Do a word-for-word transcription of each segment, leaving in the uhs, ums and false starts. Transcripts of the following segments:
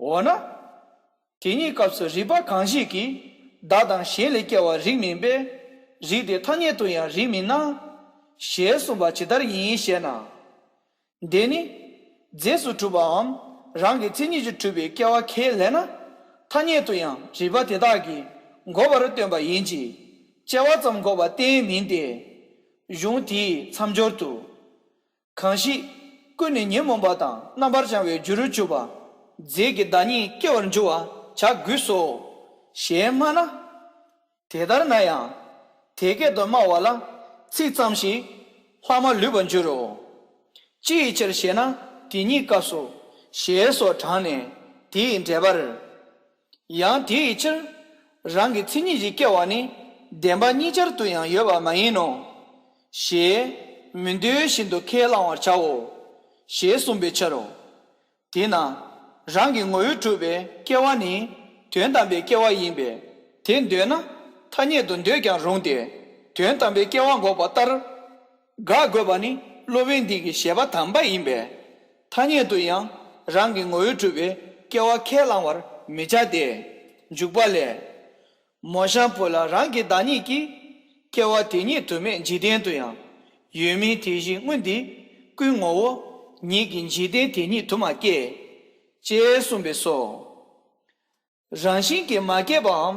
འོ་ན། དེ་གཉིས་སྐབས་སུ་རིགས་པ་གང་ཞིག་གིས་བདག་དང་གཞན་ལས་སྐྱེ་བ་རིགས་མིན་པས་རིགས་དེ་ཐ་སྙད་དུ་ཡང་རིགས་མིན་ན། ཞེས་གསུངས་པ་ཇི་ལྟར་ཡིན་ཞེ་ན། འདི་ནི། རྫས་སུ་གྲུབ་པའམ་རང་གི་མཚན་ཉིད་ཀྱིས་གྲུབ་པའི་སྐྱེ་བ་ཁས་ལེན་ན། ཐ་སྙད་དུ་ཡང་རིགས་པ་དེ་དག་གིས་འགོག་པར་སྟོན་པ་ཡིན་གྱི། སྐྱེ་བ་ཙམ་འགོག་པ་གཏན་མིན་ཏེ། གཞུང་དེའི་མཚམས་སྦྱོར་དུ། གང་ཞིག་ཀུན་ནས་ཉོན་མོངས་པ་དང་རྣམ་པར་བྱང་བའི་རྒྱུར་གྱུར་པ། རྫས་ཀྱི་བདག་ཉིད་སྐྱེ་བར་འགྱུར་བར་བྱ་དགོས་སོ། ཞེས་སྨྲ་ན། དེ་ལྟར་ན་ཡང་། དེ་སྐད་དུ་སྨྲ་བ་ལ་ཚིག་ཙམ་ཞིག་ལྷག་མ་ལུས་པར་འགྱུར་རོ། ཅི་ཡི་ཕྱིར་ཞེ་ན། དེ་གཉིས་སྐབས་སུ་ཞེས་སོགས་དྲངས་ནས་དེ་ཡི་འགྲེལ་པར། ཡང་དེ་ཡི་ཕྱིར། རང་གི་མཚན་ཉིད་ཀྱིས་སྐྱེ་བ་ནི་བདེན་པ་གཉིས་ཆར་དུ་ཡང་ཡོད་པ་མ་ཡིན་ནོ། ཞེས་མི་འདོད་བཞིན་དུ་ཁས་བླང་བར་བྱའོ། ཞེས་གསུངས་པའི་ཕྱིར་རོ། དེས་ན། རང་གི་ངོ་བོས་གྲུབ་པའི་སྐྱེ་བ་ནི་དོན་དམ་པའི་སྐྱེ་བ་ཡིན་པས་དེ་འདོད་ན་ཐ་སྙད་དུ་འདོད་ཀྱང་རུང་སྟེ་དོན་དམ་པའི་སྐྱེ་བ་འགོག་པ་ལྟར། དགག་དགོས་པ་ནི་སློབ་དཔོན་འདི་གི་བཞེད་པ་དམ་པ་ཡིན་པས། ཐ་སྙད་དུ་ཡང་རང་གི་ངོ་བོས་གྲུབ་པའི་སྐྱེ་བ་ཁས་བླང་བར་མི་བྱ་སྟེ། འཇུག་པ་ལས། མོ་ཤམ་བུ་ལ་རང་གི་བདག་ཉིད་ཀྱིས། སྐྱེ་བ་དེ་ཉིད་དུ་མེད་འཇིག་རྟེན་དུ་ཡང་། ཡོད་མིན་དེ་བཞིན་དངོས་འདི་ཀུན་ངོ་བོ། ཉིད་ཀྱི་འཇིག་རྟེན་དེ་ཉིད་དུ་མ་སྐྱེས། ཅེས་གསུངས་པས་སོ། རང་བཞིན་གྱིས་མ་སྐྱེས་པའམ།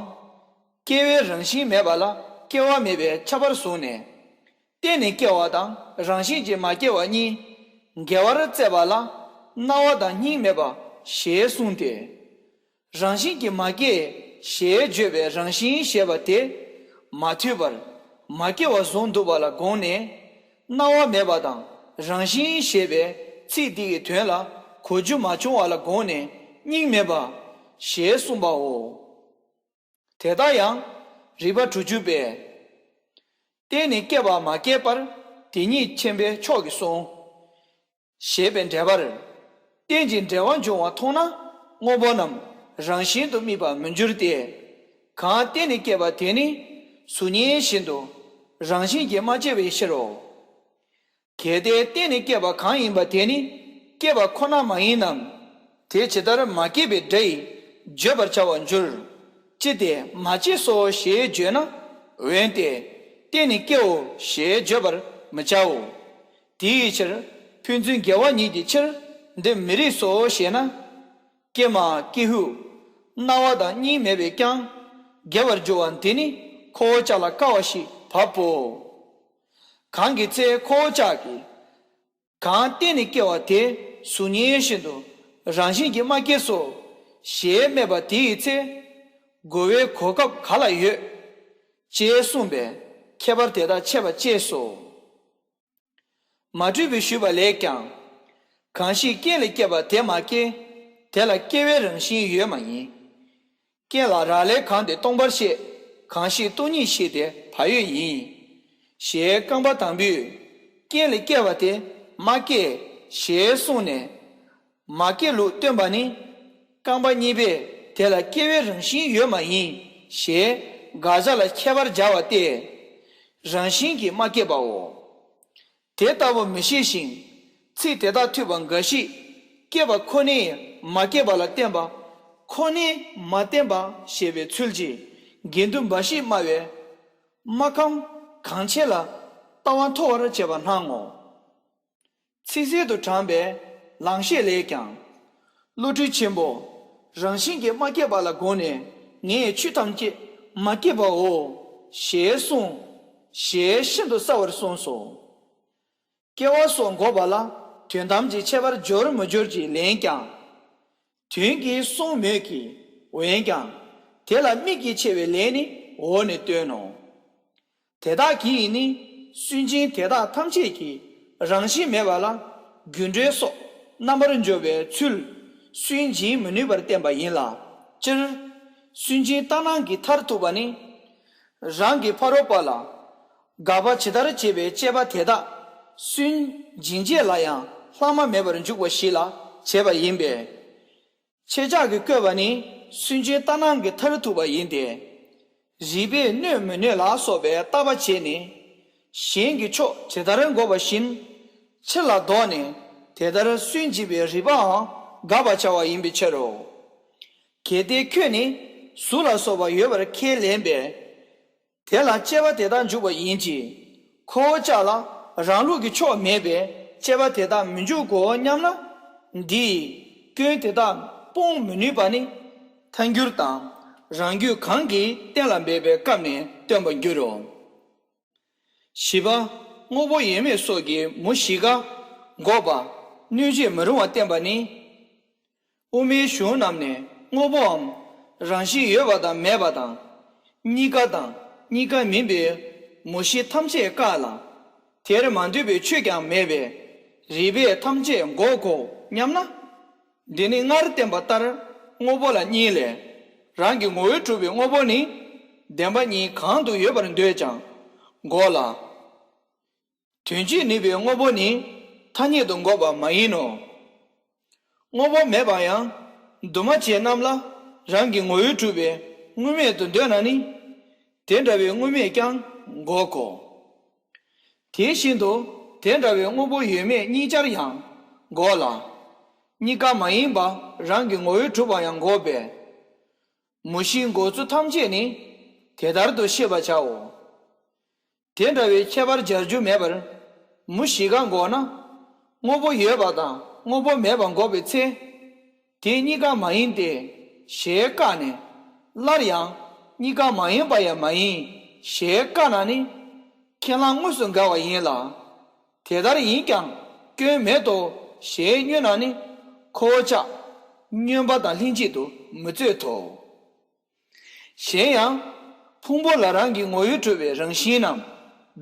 སྐྱེ་བའི་རང་བཞིན་མེད་པ་ལ་སྐྱེ་བ་མེད་པའི་ཁྱབ་པར་བཟུང་ནས། གཏན་ནས་སྐྱེ་བ་དང་རང་བཞིན་གྱིས་མ་སྐྱེ་བ་གཉིས། འགལ་བར་བརྩད་པ་ལ་སྣང་བ་དང་གཉིས་མེད་པ་ཞེས་གསུངས་ཏེ། རང་བཞིན་གྱིས་མ་སྐྱེས་ཞེས་བརྗོད་པའི་རང་བཞིན་ཞེས་པ་དེ་མ་ཐོས་པར་མ་སྐྱེ་བ་བཟུང་འདུག་པ་ལ་དགོངས་ནས། སྣང་བ་མེད་པ་དང་རང་བཞིན་ཞེས་པའི་ཚིག་འདི་ཡི་དོན་ལ་གོ་རྒྱུ་མ་བྱུང་བ་ལ་དགོངས་ནས་གཉིས་མེད་པ་ཞེས་གསུངས་པའོ། དེ་ལྟར་ཡང་རིགས་པ་དྲུག་ཅུ་པས། གཏན་ནས་སྐྱེས་པ་མ་སྐྱེས་པར་དེ་ཉིད་མཁྱེན་པའི་མཆོག་གིས་གསུངས། ཞེས་པའི་འགྲེལ་པར། རྟེན་ཅིང་འབྲེལ་བར་འབྱུང་བ་མཐོང་ན་དངོས་པོ་རྣམས་རང་བཞིན་དུ་དམིགས་པར་མི་འགྱུར་ཏེ། གང་གཏན་ནས་སྐྱེས་པ་དེ་ནི་གཟུགས་བརྙན་བཞིན་དུ་རང་བཞིན་གྱིས་མ་སྐྱེས་པའི་ཕྱིར་རོ། གལ་ཏེ་གཏན་ནས་སྐྱེས་པ་གང་ཡིན་པ་དེ་ནི་སྐྱེས་པ་ཁོ་ན་མ་ཡིན་ནམ། དེ་ཇི་ལྟར་མ་སྐྱེས་པའི་སྒྲ་ཡིས་བརྗོད་པར་བྱ་བར་འགྱུར། ཅི་སྟེ་མ་སྐྱེས་སོ་ཞེས་བརྗོད་ན། འོན་ཏེ་གཏན་ནས་སྐྱེའོ་ཞེས་བརྗོད་པར་མི་བྱའོ། དེའི་ཕྱིར་ཕན་ཚུན་འགལ་བ་ཉིད་ཀྱི་ཕྱིར་འདི་མི་རིགས་སོ་ཞེ་ན། ཀྱེ་མ་ཀྱི་ཧུ། སྣང་བ་དང་གཉིས་མེད་པས་ཀྱང་འགལ་བར་འགྱུར་བ་འདི་ནི་ཁོ་བོ་ཅག་ལ་དཀའ་བ་ཞིག་བབ་བོ། གང་གི་ཚེ་ཁོ་བོ་ཅག་གིས། གང་གཏན་ནས་སྐྱེ་བ་དེ་གཟུགས་བརྙན་བཞིན་དུ་རང་བཞིན་གྱིས་མ་སྐྱེས་སོ་ཞེས་སྨྲས་པ་དེ་ཡི་ཚེ། རྒོལ་བའི་གོ་སྐབས་ག་ལ་ཡོད། ཅེས་གསུངས་པས་ཁྱད་པར་དེ་དག་འཆད་པ་གཅེས་སོ། མ་གྲུབ་པའི་ཞུས་པ་ལས་ཀྱང་། གང་ཞིག་རྐྱེན་ལས་སྐྱེས་པ་དེ་མ་སྐྱེས། དེ་ལ་སྐྱེ་བའི་རང་བཞིན་ཡོད་མ་ཡིན། རྐྱེན་ལ་རག་ལས་གང་དེ་སྟོང་པར་བཤད། གང་ཞིག་སྟོང་ཉིད་ཞེས་དེ་བག་ཡོད་ཡིན། ཞེས་རྐང་པ་དང་པོས། རྐྱེན་ལས་སྐྱེས་པ་དེ་མ་སྐྱེས། ཞེས་གསུངས་ནས། མ་སྐྱེས་ལུགས་སྟོན་པ་ནི། རྐང་པ་གཉིས་པས་དེ་ལ་སྐྱེ་བའི་རང་བཞིན་ཡོད་མ་ཡིན། ཞེས་དགག་བྱ་ལ་ཁྱད་པར་སྦྱར་བ་སྟེ། རང་བཞིན་གྱིས་མ་སྐྱེས་པའོ། དེ་ལྟ་བུ་མི་ཤེས་ཤིང་། ཚིག་དེ་དག་ཐོས་པ་འགའ་ཞིག་སྐྱེས་པ་ཁོ་ནའི་མ་སྐྱེས་པ་ལ་བརྟེན་པ། ཁོ་ནའི་མ་བརྟེན་པ་ཞེས་པའི་ཚུལ་གྱིས་དགེ་འདུན་འབའ་ཞིག་སྨྲ་བས། སྨྲ་ཁམས་གང་ཆེ་ལ་ལྟ་བ་མཐོ་བར་བྱེད་པ་སྣང་ངོ་། ཚིག་གསལ་དུ་དྲངས་པའི་ལང་གཤེགས་ལས་ཀྱང་། བློ་གྲོས་ཆེན་པོ། རང་བཞིན་གྱིས་མ་སྐྱེས་པ་ལ་དགོངས་ནས་ངས་ཆོས་ཐམས་ཅད་མ་སྐྱེས་པའོ། ཞེས་གསུངས། ཞེས་ཤིན་ཏུ་གསལ་བར་གསུངས་སོ། སྐྱེ་བ་སོགས་འགོག་པ་ལ་དོན་དམ་གྱི་ཁྱད་པར་སྦྱོར་མི་སྦྱོར་གྱི་ལན་ཀྱང་། དོན་གྱིས་གསུངས་མོད་ཀྱི། འོན་ཀྱང་། དེ་ལ་དམིགས་ཀྱིས་ཕྱེ་བའི་ལན་ནི་འོག་ནས་སྟོན་ནོ། དེ་དག་གིས་ནི་སུན་འབྱིན་དེ་དག་ཐམས་ཅད་ཀྱི་རང་བཞིན་མེད་པ་ལ་རྒྱུ་འབྲས་སོགས་རྣམ་པར་འཇོག་པའི་ཚུལ་སུན་འབྱིན་མི་ནུས་པར་བསྟན་པ་ཡིན་ལ། སྤྱིར་སུན་འབྱིན་ལྟར་སྣང་གི་མཐར་ཐུག་པ་ནི། རང་གི་ཕ་རོལ་པ་ལ་དགག་པ་ཇི་ལྟར་བྱེད་པའི་དཔྱད་པ་དེ་དག་སུན་འབྱིན་བྱེད་ལ་ཡང་ལྷག་མ་མེད་པར་འཇུག་པ་ཞིག་ལ་བྱེད་པ་ཡིན་པས། ཁྱེད་ཅག་གིས་བཀོད་པ་ནི་སུན་འབྱིན་ལྟར་སྣང་གི་མཐར་ཐུག་པ་ཡིན་ཏེ། རིགས་པས་གནོད་མི་གནོད་ལ་སོགས་པའི་བརྟག་པ་བྱས་ནས། གཞན་གྱི་ཕྱོགས་ཇི་ལྟར་འགོག་པ་བཞིན། ཕྱིར་ལ་ལྡོག་ནས་དེ་ལྟར་སུན་འབྱིན་པའི་རིགས་པའང་དགག་པར་བྱ་བ་ཡིན་པའི་ཕྱིར་རོ། གལ་ཏེ་ཁྱོད་ནི་གཟུགས་ལ་སོགས་པ་ཡོད་པར་ཁས་ལེན་པས། དེ་ལ་དཔྱད་པ་དེ་དག་འཇུག་པ་ཡིན་གྱི། ཁོ་བོ་ཅག་ལ་རང་ལུགས་ཀྱི་ཕྱོགས་མེད་པས་དཔྱད་པ་དེ་དག་མི་འཇུག་གོ་སྙམ་ན། འདིས་སྐྱོན་དེ་དག་སྤོང་མི་ནུས་པ་ནི་ཐལ་འགྱུར་དང་རང་རྒྱུད་གང་གིས་གཏན་ལ་འབེབས་པའི་སྐབས་ནས་སྟོན་པར་འགྱུར་རོ། བཞི་པ། དངོས་པོ་ཡོད་མེད་སོགས་ཀྱི་མུ་བཞི་ཀ་འགོག་པ། གནོད་བྱེད་མི་རུང་བ་བསྟན་པ་ནི། དབུ་མའི་གཞུང་རྣམས་ནས་དངོས་པོའམ་རང་བཞིན་ཡོད་པ་དང་མེད་པ་དང་། གཉིས་ཀ་དང་གཉིས་ཀ་མིན་པའི་མུ་བཞི་ཐམས་ཅད་བཀག་ལ། དེར་མ་འདུས་པའི་ཆོས་ཀྱང་མེད་པས་རིགས་པས་ཐམས་ཅད་འགོག་གོ་སྙམ་ན། འདི་ནི་སྔར་བསྟན་པ་ལྟར་དངོས་པོ་ལ་གཉིས་ལས། རང་གི་ངོ་བོས་གྲུབ་པའི་དངོས་པོ་ནི་བདེན་པ་གཉིས་གང་དུ་ཡོད་པར་འདོད་ཀྱང་འགོག་ལ། དོན་སྤྱིར་ནུས་པའི་དངོས་པོ་ནི་ཐ་སྙད་དུ་འགོག་པ་མ་ཡིན་ནོ། དངོས་པོ་མེད་པ་ཡང་འདུས་མ་བྱས་རྣམས་ལ་རང་གི་ངོ་བོས་གྲུབ་པའི་དངོས་མེད་དུ་འདོད་ན་ནི། དེ་འདྲ་བའི་དངོས་མེད་ཀྱང་འགོག་གོ། དེ་བཞིན་དུ་དེ་འདྲ་བའི་དངོས་པོ་ཡོད་མེད་གཉིས་ཆར་ཡང་འགོག་ལ། གཉིས་ཀ་མ་ཡིན་པ་རང་གི་ངོ་བོས་གྲུབ་པ་ཡང་འགོག་པས། མུ་བཞིའི་འགོག་ཚུལ་ཐམས་ཅད་ནི་དེ་ལྟར་དུ་ཤེས་པར་བྱའོ། དེ་འདྲ་བའི་ཁྱད་པར་སྦྱར་རྒྱུ་མེད་པར་མུ་བཞི་ཀ་འགོག་ན། དངོས་པོ་ཡོད་པ་དང་དངོས་པོ་མེད་པ་འགོག་པའི་ཚེ། དེ་གཉིས་ཀ་མ་ཡིན་ཏེ། ཞེས་བཀག་ནས། སླར་ཡང་གཉིས་ཀ་མ་ཡིན་པ་ཡང་མ་ཡིན། ཞེས་བཀག་ན་ནི། ཁས་བླངས་དངོས་སུ་འགལ་བ་ཡིན་ལ། དེ་ལྟར་ཡིན་ཀྱང་སྐྱོན་མེད་དོ། ཞེས་སྨྱོས་ན་ནི། ཁོ་བོ་ཅག་སྨྱོན་པ་དང་ལྷན་ཅིག་ཏུ་མི་རྩོད་དོ། གཞན་ཡང་། ཕུང་པོ་ལ་རང་གི་ངོ་བོས་གྲུབ་པའི་རང་བཞིན་རྣམས་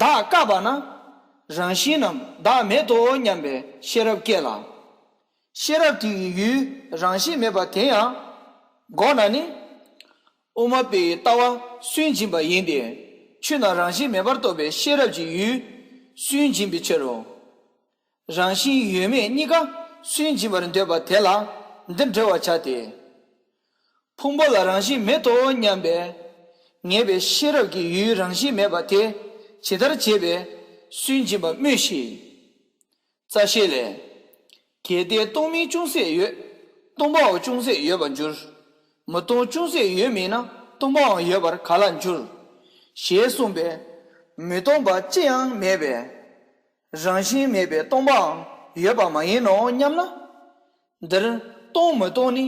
བདག་བཀག་པ་ན། རང་བཞིན་རྣམས་བདག་མེད་དོ་སྙམ་པའི་ཤེས་རབ་སྐྱེ་ལ། ཤེས་རབ་དེ་ཡི་ཡུལ་རང་བཞིན་མེད་པ་དེ་ཡང་འགོག་ན་ནི། དབུ་མ་པའི་ལྟ་བ་སུན་འབྱིན་པ་ཡིན་ཏེ། ཆོས་རྣམས་རང་བཞིན་མེད་པར་རྟོགས་པའི་ཤེས་རབ་ཀྱི་ཡུལ་སུན་འབྱིན་པའི་ཕྱིར་རོ། རང་བཞིན་ཡོད་མེད་གཉིས་ཀ་སུན་འབྱིན་པར་འདོད་པ་དེ་ལ་འདི་འགྲེལ་བར་བྱ་སྟེ། ཕུང་པོ་ལ་རང་བཞིན་མེད་དོ་སྙམ་པས་ངེས་པའི་ཤེས་རབ་ཀྱི་ཡུལ་རང་བཞིན་མེད་པ་དེ་ཇི་ལྟར་བྱེད་པས་སུན་འབྱིན་པ་སྨྲོས་ཤིག། རྩ་ཤེ་ལས། གལ་ཏེ་སྟོང་མིན་ཅུང་ཟད་ཡོད། སྟོང་པའང་ཅུང་ཟད་ཡོད་པར་འགྱུར། མི་སྟོང་ཅུང་ཟད་ཡོད་མིན་ན་སྟོང་པའང་ཡོད་པར་ག་ལ་འགྱུར། ཞེས་གསུངས་པས། མི་སྟོང་པ་ཅི་ཡང་མེད་པས། རང་བཞིན་མེད་པའི་སྟོང་པའང་ཡོད་པ་མ་ཡིན་ནོ་སྙམ་ན། འདིར་སྟོང་མི་སྟོང་ནི་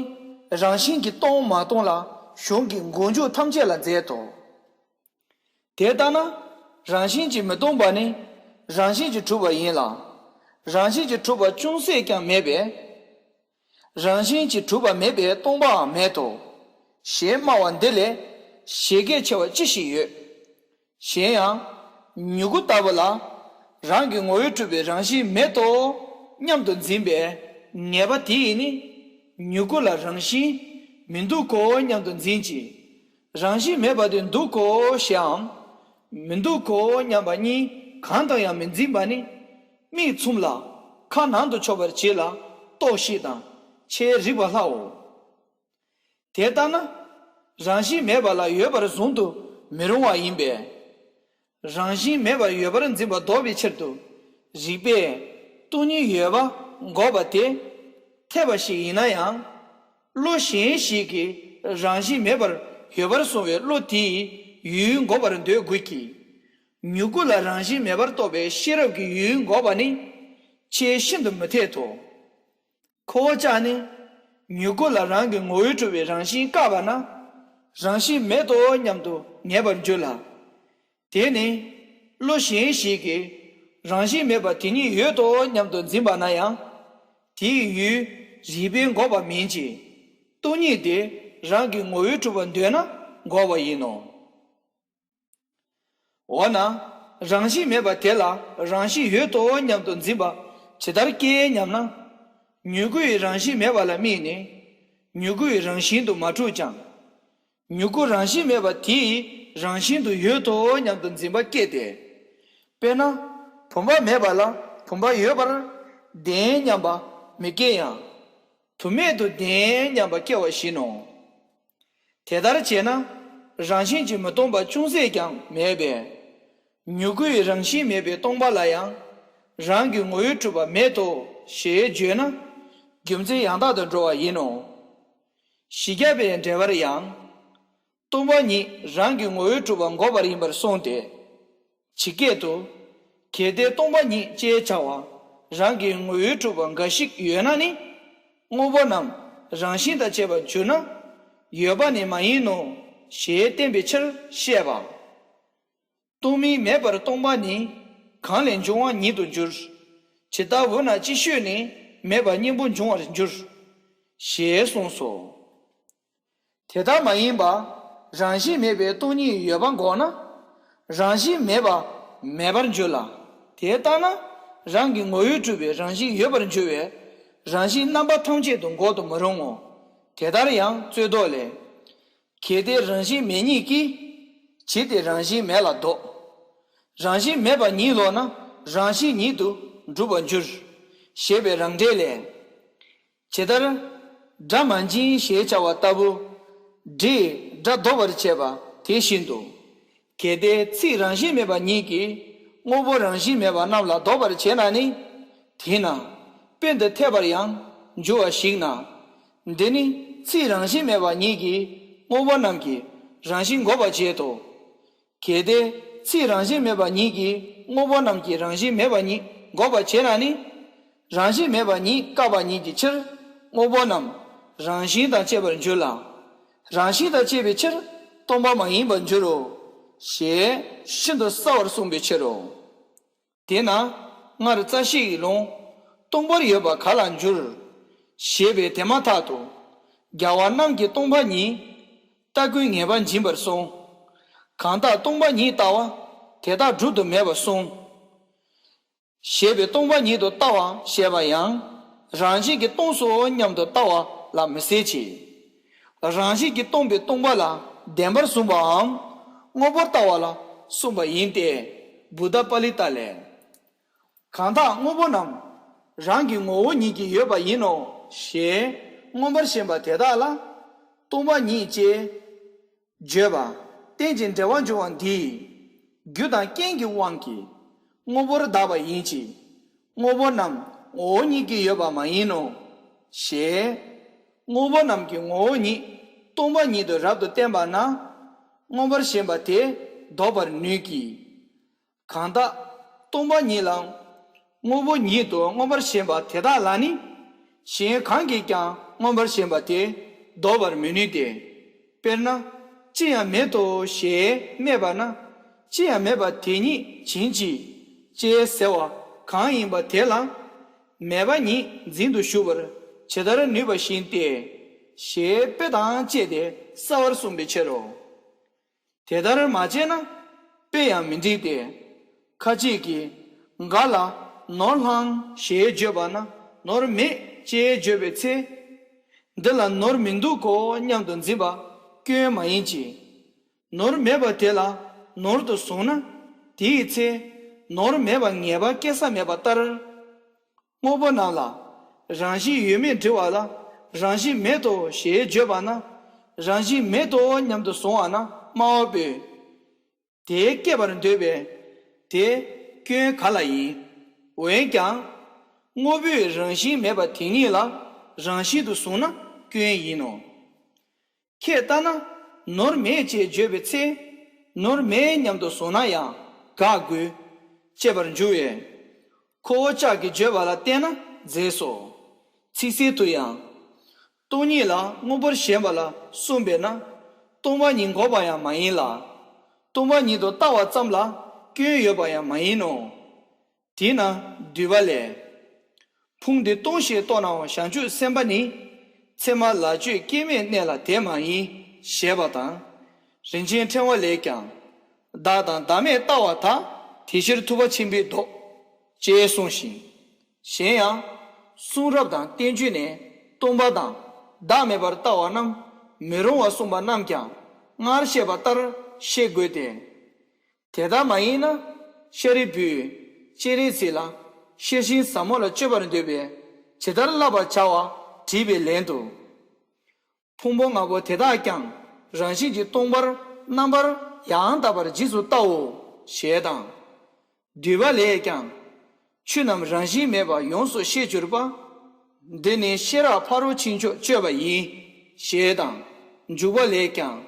རང་བཞིན་གྱིས་སྟོང་མ་སྟོང་ལ་གཞུང་གི་འགོག་འཇུག་ཐམས་ཅད་ལ་འཛད་དོ། དེ་ལྟ་ན་རང་བཞིན་གྱིས་མི་སྟོང་པ་ནི་རང་བཞིན་གྱིས་གྲུབ་པ་ཡིན་ལ། རང་བཞིན་གྱིས་གྲུབ་པ་ཅུང་ཟད་ཀྱང་མེད་པས། རང་བཞིན་གྱིས་གྲུབ་པ་མེད་པས་སྟོང་པའང་མེད་དོ། ཞེས་སྨྲ་བ་འདི་ལས་བཞད་གད་ཆེ་བ་ཅི་ཞིག་ཡོད། གཞན་ཡང་། མྱུ་གུ་ལྟ་བུ་ལ་རང་གི་ངོ་བོས་གྲུབ་པའི་རང་བཞིན་མེད་དོ་སྙམ་དུ་འཛིན་པའི་ངེས་པ་དེ་ཡིས་ནི། མྱུ་གུ་ལ་རང་བཞིན་མི་འདུག་གོ་སྙམ་དུ་འཛིན་གྱི། རང་བཞིན་མེད་པ་དེ་འདུག་གོ་ཞེའམ། མི་འདུག་གོ་སྙམ་པ་གཉིས་གང་དུ་ཡང་མི་འཛིན་པ་ནི། མིག་མཚུམ་ལ་ཁ་ནང་དུ་ཕྱོགས་པར་བྱེད་ལ་རྟོགས་ཤིག་དང་ཆེས་རིག་པ་སླའོ། དེ་ལྟ་ན། རང་བཞིན་མེད་པ་ལ་ཡོད་པར་གཟུང་དུ་མི་རུང་བ་ཡིན་པས། རང་བཞིན་མེད་པར་ཡོད་པར་འཛིན་པ་ལྡོག་པའི་ཕྱིར་དུ། རིགས་པས་སྟོང་ཉིད་ཡོད་པ་འགོག་པ་དེ་འཐད་པ་ཞིག་ཡིན་ན་ཡང་། བློ་གཞན་ཞིག་གིས་རང་བཞིན་མེད་པར་ཡོད་པར་གཟུང་བའི་བློ་དེའི་ཡུལ་འགོག་པར་འདོད་དགོས་ཀྱི། མྱུ་གུ་ལ་རང་བཞིན་མེད་པར་རྟོགས་པའི་ཤེས་རབ་ཀྱི་ཡུལ་འགོག་པ་ནི་ཆེས་ཤིན་ཏུ་མི་འཐད་དོ། ཁོ་བོ་ཅག་ནི་མྱུ་གུ་ལ་རང་གི་ངོ་བོས་གྲུབ་པའི་རང་བཞིན་བཀག་པ་ན། རང་བཞིན་མེད་དོ་སྙམ་དུ་ངེས་པར་འགྱུར་ལ། དེ་ནི་བློ་གཞན་ཞིག་གིས་རང་བཞིན་མེད་པ་དེ་ཉིད་ཡོད་དོ་སྙམ་དུ་འཛིན་པ་ན་ཡང་། དེའི་ཡུལ་རིགས་པས་འགོག་པ་མིན་གྱི། སྟོང་ཉིད་དེ་རང་གི་ངོ་བོས་གྲུབ་པར་འདོད་ན་འགོག་པ་ཡིན་ནོ། འོ་ན། རང་བཞིན་མེད་པ་དེ་ལ་རང་བཞིན་ཡོད་དོ་སྙམ་དུ་འཛིན་པ་ཇི་ལྟར་སྐྱེ་སྙམ་ན། མྱུ་གུ་ཡི་རང་བཞིན་མེད་པ་ལ་དམིགས་ནས། མྱུ་གུ་ཡི་རང་བཞིན་དུ་མ་གྲུབ་ཀྱང་། མྱུ་གུ་རང་བཞིན་མེད་པ་དེ་ཡི་རང་བཞིན་དུ་ཡོད་དོ་སྙམ་དུ་འཛིན་པ་སྐྱེ་སྟེ། དཔེར་ན། བུམ་པ་མེད་པ་ལ་བུམ་པ་ཡོད་པར་བདེན་སྙམ་པ་མི་སྐྱེ་ཡང་། བུམ་མེད་དུ་བདེན་སྙམ་པ་སྐྱེ་བ་བཞིན་ནོ། དེ་ལྟར་བྱས་ན་རང་བཞིན་གྱིས་མི་སྟོང་པ་ཅུང་ཟད་ཀྱང་མེད་པས། མྱུ་གུ་ཡི་རང་བཞིན་མེད་པའི་སྟོང་པ་ལ་ཡང་རང་གི་ངོ་བོས་གྲུབ་པ་མེད་དོ་ཞེས་བརྗོད་ན་རྒྱུ་མཚན་ཡང་དག་ཏུ་འགྲོ་བ་ཡིན་ནོ། བཞི་བརྒྱ་པའི་འགྲེལ་པར་ཡང་། སྟོང་པ་ཉིད་རང་གི་ངོ་བོས་གྲུབ་པ་འགོག་པར་ཡིན་པར་གསུངས་ཏེ། ཇི་སྐད་དུ། གལ་ཏེ་སྟོང་པ་ཉིད་ཅེས་བྱ་བ་རང་གི་ངོ་བོས་གྲུབ་པ་འགའ་ཞིག་ཡོད་ན་ནི། དངོས་པོ་རྣམས་རང་བཞིན་དང་བཅས་པར་འགྱུར་ན། ཡོད་པ་ནི་མ་ཡིན་ནོ། ཞེས་བསྟན་པའི་ཕྱིར་བཤད་པ། སྟོང་མིན་མེད་པར་སྟོང་པ་ནི། གང་ལས་འབྱུང་བ་ཉིད་དུ་འགྱུར། ཇི་ལྟ་བུ་ན་ཅིག་ཤོས་ནི། མེད་པ་གཉེན་པོ་འབྱུང་བར་འགྱུར། ཞེས་གསུངས་སོ། དེ་ལྟར་མ་ཡིན་པ། རང་བཞིན་མེད་པའི་སྟོང་ཉིད་ཡོད་པ་འགོག་ན། རང་བཞིན་མེད་པ་མེད་པར་འགྱུར་ལ། དེ་ལྟ་ན། རང་གི་ངོ་བོས་གྲུབ་པའི་རང་བཞིན་ཡོད་པར་འགྱུར་བས། རང་བཞིན་རྣམ་པ་ཐམས་ཅད་དུ་འགོག་ཏུ་མི་རུང་ངོ་། དེ་ལྟར་ཡང་རྩོད་ཟློག་ལས། གལ་ཏེ་རང་བཞིན་མེད་ཉིད་ཀྱིས། ཇི་སྟེ་རང་བཞིན་མེད་ལ་ལྡོག་རང་བཞིན་མེད་པ་ཉིད་ལོག་ན་རང་བཞིན་ཉིད་དུ་འགྲུབ་པར་འགྱུར། ཞེས་པའི་རང་འགྲེལ་ལས། ཇི་ལྟར། སྒྲ་མ་འབྱིན་ཞེས་བྱ་བ་ལྟ་བུ། སྒྲས་སྒྲ་ལྡོག་པར་བྱེད་པ་དེ་བཞིན་དུ། གལ་ཏེ་ཚིག་རང་བཞིན་མེད་པ་ཉིད་ཀྱིས་དངོས་པོ་རང་བཞིན་མེད་པ་རྣམས་ལ་ལྡོག་པར་བྱེད་ན་ནི། དེས་ན། དཔེ་འདི་འཐད་པར་ཡང་འགྱུར་བ་ཞིག་ན། འདི་ནི་ཚིག་རང་བཞིན་མེད་པ་ཉིད་ཀྱིས་དངོས་པོ་རྣམས་ཀྱི་རང་བཞིན་འགོག་པར་བྱེད་དོ། གལ་ཏེ་ཚིག་རང་བཞིན་མེད་པ་ཉིད་ཀྱིས་དངོས་པོ་རྣམས་ཀྱི་རང་བཞིན་མེད་པ་ཉིད་འགོག་པར་བྱེད་ན་ནི། རང་བཞིན་མེད་པ་ཉིད་བཀག་པ་ཉིད་ཀྱི་ཕྱིར་དངོས་པོ་རྣམས་རང་བཞིན་དང་བཅས་པར་འགྱུར་ལ། རང་བཞིན་དང་བཅས་པའི་ཕྱིར་སྟོང་པ་མ་ཡིན་པར་འགྱུར་རོ། ཞེས་ཤིན་ཏུ་གསལ་བར་གསུངས་པའི་ཕྱིར་རོ། དེས་ན་སྔར་རྩ་ཤེ་ཡི་ལུང་། སྟོང་པར་ཡོད་པ་ག་ལ་འགྱུར། ཞེས་པའི་དེ་མ་ཐག་ཏུ། རྒྱལ་བ་རྣམས་ཀྱིས་སྟོང་པ་ཉིད། ལྟ་ཀུན་ངེས་པར་འབྱིན་པར་གསུངས། གང་དག་སྟོང་པ་ཉིད་ལྟ་བ། དེ་དག་སྒྲུབ་ཏུ་མེད་པར་གསུངས། ཞེས་པའི་སྟོང་པ་ཉིད་དུ་ལྟ་བ་ཞེས་པ་ཡང་། རང་བཞིན་གྱིས་སྟོང་སོ་སྙམ་དུ་ལྟ་བ་ལ་མི་ཟེར་གྱི། རང་བཞིན་གྱིས་སྟོང་པའི་སྟོང་པ་ལ་བདེན་པར་བཟུང་བའམ། དངོས་པོར་ལྟ་བ་ལ་གསུངས་པ་ཡིན་ཏེ། བུདྡྷ་པཱ་ལི་ཏ་ལས། གང་དག་དངོས་པོ་རྣམས་རང་གི་ངོ་བོ་ཉིད་ཀྱིས་ཡོད་པ་ཡིན་ནོ་ཞེས་མངོན་པར་ཞེན་པ་དེ་དག་ལ་སྟོང་པ་ཉིད་ཅེས་བརྗོད་པ་རྟེན་ཅིང་འབྲེལ་བར་འབྱུང་བ་འདི་རྒྱུ་དང་རྐྱེན་གྱི་དབང་གིས་དངོས་པོར་གདགས་པ་ཡིན་གྱི། དངོས་པོ་རྣམས་ངོ་བོ་ཉིད་ཀྱིས་ཡོད་པ་མ་ཡིན་ནོ། ཞེས་དངོས་པོ་རྣམས་ཀྱི་ངོ་བོ་ཉིད་སྟོང་པ་ཉིད་དུ་རབ་ཏུ་བསྟན་པ་ན་མངོན་པར་ཞེན་པ་དེ་ལྡོག་པར་ནུས་ཀྱི། གང་དག་སྟོང་པ་ཉིད་ལ་དངོས་པོ་ཉིད་དུ་མངོན་པར་ཞེན་པ་དེ་དག་ལ་ནི། གཞན་གང་གིས་ཀྱང་མངོན་པར་ཞེན་པ་དེ་ལྡོག་པར་མི་ནུས་ཏེ། དཔེར་ན། ཅི་ཡང་མེད་དོ་ཞེས་སྨྲས་པ་ན། ཅི་ཡང་མེད་པ་དེ་ཉིད་བྱིན་ཅིག་ཅེས་ཟེར་བ་གང་ཡིན་པ་དེ་ལ། མེད་པ་ཉིད་འཛིན་དུ་གཞུག་པར་ཇི་ལྟར་ནུས་པ་བཞིན་ཏེ། ཞེས་དཔེ་དང་བཅས་ཏེ་གསལ་བར་གསུངས་པའི་ཕྱིར་རོ། དེ་ལྟར་མ་བྱས་ན་དཔེ་ཡང་མི་འགྲིག་སྟེ། ཁ་ཅིག་གིས་འགའ་ལ་ནོར་ལྷང་ཞེས་བརྗོད་པ་ན་ནོར་མེད་ཅེས་བརྗོད་པའི་ཚེ། འདི་ལ་ནོར་མི་འདུག་གོ་སྙམ་དུ་འཛིན་པ་སྐྱོན་མ་ཡིན་གྱི། ནོར་མེད་པ་དེ་ལ་ནོར་དུ་བཟུང་ན་དེའི་ཚེ་ནོར་མེད་པ་ངེས་པ་སྐྱེ་ས་མེད་པ་ལྟར། དངོས་པོ་རྣམས་ལ་རང་བཞིན་ཡོད་མེད་འདྲི་བ་ལ་རང་བཞིན་མེད་དོ་ཞེས་བརྗོད་པ་ན་རང་བཞིན་མེད་དོ་སྙམ་དུ་བཟུང་བ་ན་སྨྲ་བ་པོས། དེ་སྐྱེད་པར་འདོད་པས་དེ་སྐྱོན་ག་ལ་ཡིན། འོན་ཀྱང་དངོས་པོའི་རང་བཞིན་མེད་པ་དེ་ཉིད་ལ་རང་བཞིན་དུ་བཟུང་ན་སྐྱོན་ཡིན་ནོ། ཁྱེད་ལྟ་ན་ནོར་མེད་ཅེས་བརྗོད་པའི་ཚེ། ནོར་མེད་སྙམ་དུ་བཟུང་ན་ཡང་དགག་དགོས། ཅེས་པར་འགྱུར་བས། ཁོ་བོ་ཅག་གིས་བརྗོད་པ་ལ་བརྟེན་ན་མཛེས་སོ། ཚིག་གསལ་དུ་ཡང་། སྟོང་ཉིད་ལ་དངོས་པོར་ཞེན་པ་ལ་གསུངས་པས་ན། སྟོང་པ་ཉིད་འགོག་པ་ཡང་མ་ཡིན་ལ། སྟོང་པ་ཉིད་དུ་ལྟ་བ་ཙམ་ལ་སྐྱོན་ཡོད་པ་ཡང་མ་ཡིན་ནོ། དེས་ན་འདུས་པ་ལས། ཕུང་འདི་སྟོང་ཞེས་རྟོགས་ནའང་བྱང་ཆུབ་སེམས་དཔའ་ནི། མཚན་མ་ལ་སྤྱོད་སྐྱེ་མེད་གནས་ལ་དེ་མ་ཡིན། ཞེས་པ་དང་། རིན་ཆེན་ཕྲེང་བ་ལས་ཀྱང་། བདག་དང་བདག་མེད་ལྟ་བ་དག་དེ་ཕྱིར་ཐུབ་པ་ཆེན་པོས་བཟློག་ཅེས་གསུངས་ཤིང་། གཞན་ཡང་། གསུང་རབ་དང་བསྟན་བཅོས་ནས་སྟོང་པ་དང་བདག་མེད་པར་ལྟ་བ་རྣམས་མི་རུང་བར་གསུངས་པ་རྣམས་ཀྱང་སྔར་བཤད་པ་ལྟར་ཤེས་དགོས་ཏེ། དེ་ལྟར་མ་ཡིན་ན། ཤཱ་རིའི་བུས་སྤྱན་རས་གཟིགས་ལ་ཤེར་ཕྱིན་ཟབ་མོ་ལ་སྤྱོད་པར་འདོད་པས་ཇི་ལྟར་བསླབ་པར་བྱ་བ་དྲིས་པའི་ལན་དུ། ཕུང་པོ་ལྔ་པོ་དེ་དག་ཀྱང་རང་བཞིན་གྱིས་སྟོང་པར་རྣམ་པར་ཡང་དག་པར་རྗེས་སུ་བལྟའོ། ཞེས་དང་། འདུས་པ་ལས་ཀྱང་། ཆོས་རྣམས་རང་བཞིན་མེད་པ་ཡོངས་སུ་ཤེས་གྱུར་པ། འདི་ནི་ཤེས་རབ་ཕ་རོལ་ཕྱིན་མཆོག་སྤྱོད་པ་ཡིན། ཞེས་དང་། འཇུག་པ་ལས་ཀྱང་།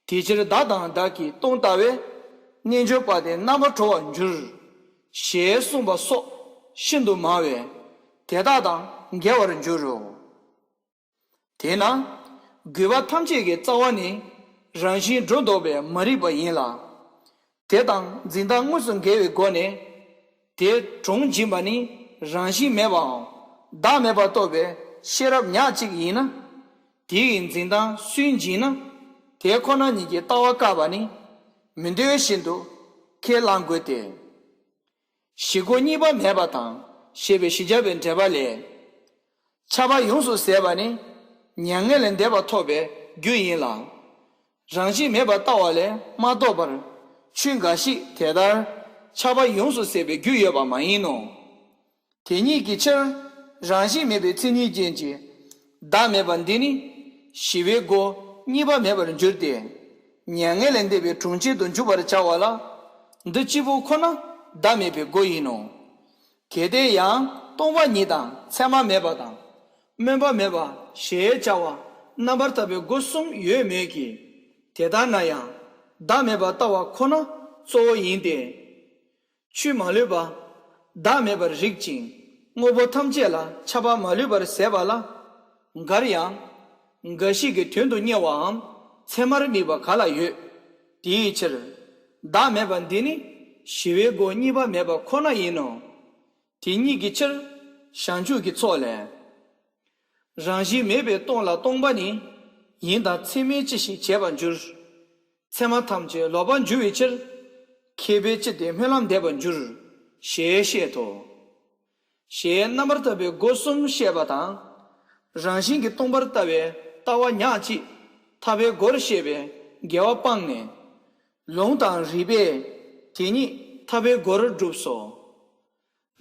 དེ་ཕྱིར་བདག་དང་བདག་གིས་སྟོང་ལྟ་བས། རྣལ་འབྱོར་པ་དེ་རྣམ་པར་གྲོལ་བར་འགྱུར། ཞེས་གསུངས་པ་སོགས་ཤིན་ཏུ་མང་བས། དེ་དག་དང་འགལ་བར་འགྱུར་རོ། དེས་ན། དགོས་པ་ཐམས་ཅད་ཀྱི་རྩ་བ་ནི། རང་བཞིན་སྒྲོ་འདོགས་པའི་མ་རིག་པ་ཡིན་ལ། དེ་དང་འཛིན་སྟངས་དངོས་སུ་འགལ་བའི་སྒོ་ནས། དེ་གྲོང་འབྱིན་པ་ནི་རང་བཞིན་མེད་པའམ་བདག་མེད་པར་རྟོགས་པའི་ཤེས་རབ་ཉག་གཅིག་ཡིན་ན། དེ་ཡི་འཛིན་སྟངས་སུས་འབྱིན་ན། དེ་ཁོ་ན་ཉིད་ཀྱི་ལྟ་བ་བཀག་པ་ནི་མི་འདོད་བཞིན་དུ་ཁས་བླང་དགོས་ཏེ། གཞི་སྒོ་གཉིས་པ་མེད་པ་དང་ཞེས་པའི་བཞི་བརྒྱ་པའི་འགྲེལ་པ་ལས། ཆགས་པ་ཡོངས་སུ་ཟད་པ་ནི་མྱ་ངན་ལས་འདས་པ་ཐོབ་པའི་རྒྱུ་ཡིན་ལ། རང་བཞིན་མེད་པར་ལྟ་བ་ལས་མ་རྟོགས་པར་ཆོས་འགའ་ཞིག་དེ་ལྟར་ཆགས་པ་ཡོངས་སུ་ཟད་པའི་རྒྱུ་ཡོད་པ་མ་ཡིན་ནོ། དེ་ཉིད་ཀྱི་ཕྱིར་རང་བཞིན་མེད་པའི་མཚན་ཉིད་ཅན་གྱི་བདག་མེད་པ་འདི་ནི་ཞི་བའི་སྒོ་གཉིས་པ་མེད་པར་འགྱུར་ཏེ། མྱ་ངན་ལས་འདས་པའི་གྲོང་ཁྱེར་དུ་འཇུག་པར་བྱ་བ་ལ། འདི་གཅིག་པུ་ཁོ་ན་བདག་མེད་པའི་སྒོ་ཡིན་ནོ། གལ་ཏེ་ཡང་སྟོང་པ་ཉིད་དང་མཚན་མ་མེད་པ་དང་། སྨོན་པ་མེད་པ་ཞེས་བྱ་བ་རྣམ་པར་དག་པའི་སྒོ་གསུམ་ཡོད་མོད་ཀྱི། དེ་ལྟར་ན་ཡང་བདག་མེད་པར་ལྟ་བ་ཁོ་ན་གཙོ་བོ་ཡིན་ཏེ། ཆོས་མ་ལུས་པ། བདག་མེད་པར་རིག་ཅིང་དངོས་པོ་ཐམས་ཅད་ལ་ཁྱབ་པ་མ་ལུས་པར་ཟད་པ་ལ། འགར་ཡང་། འགའ་ཞིག་གི་དོན་དུ་གཉེར་བའམ་མཚན་མར་དམིགས་པ་ག་ལ་ཡོད། དེའི་ཕྱིར། བདག་མེད་པ་འདི་ནི་ཞི་བའི་སྒོ་གཉིས་པ་མེད་པ་ཁོ་ན་ཡིན་ནོ། དེ་ཉིད་ཀྱི་ཕྱིར། བྱང་ཆུབ་ཀྱི་ཚོགས་ལས། རང་བཞིན་མེད་པའི་སྟོང་ལ་སྟོང་པ་ནི། ཡིན་དང་ཚད་མས་ཅི་ཞིག་བྱས་པར་འགྱུར། ཚད་མ་ཐམས་ཅད་ལོག་པར་འགྱུར་བའི་ཕྱིར། མཁས་པས་ཅི་སྟེ་སྨོན་ལམ་འདེབས་པར་འགྱུར། ཞེས་བཤད་དོ། ཞེས་རྣམ་པར་དག་པའི་སྒོ་གསུམ་བཤད་པ་དང་། རང་བཞིན་གྱིས་སྟོང་པར་ལྟ་བའི་ལྟ་བ་ཉག་གཅིག་ཐར་པའི་སྒོར་བཤད་པའི་འགལ་བ་སྤངས་ནས། ལུང་དང་རིགས་པས་དེ་ཉིད་ཐར་པའི་སྒོར་བསྒྲུབས་སོ།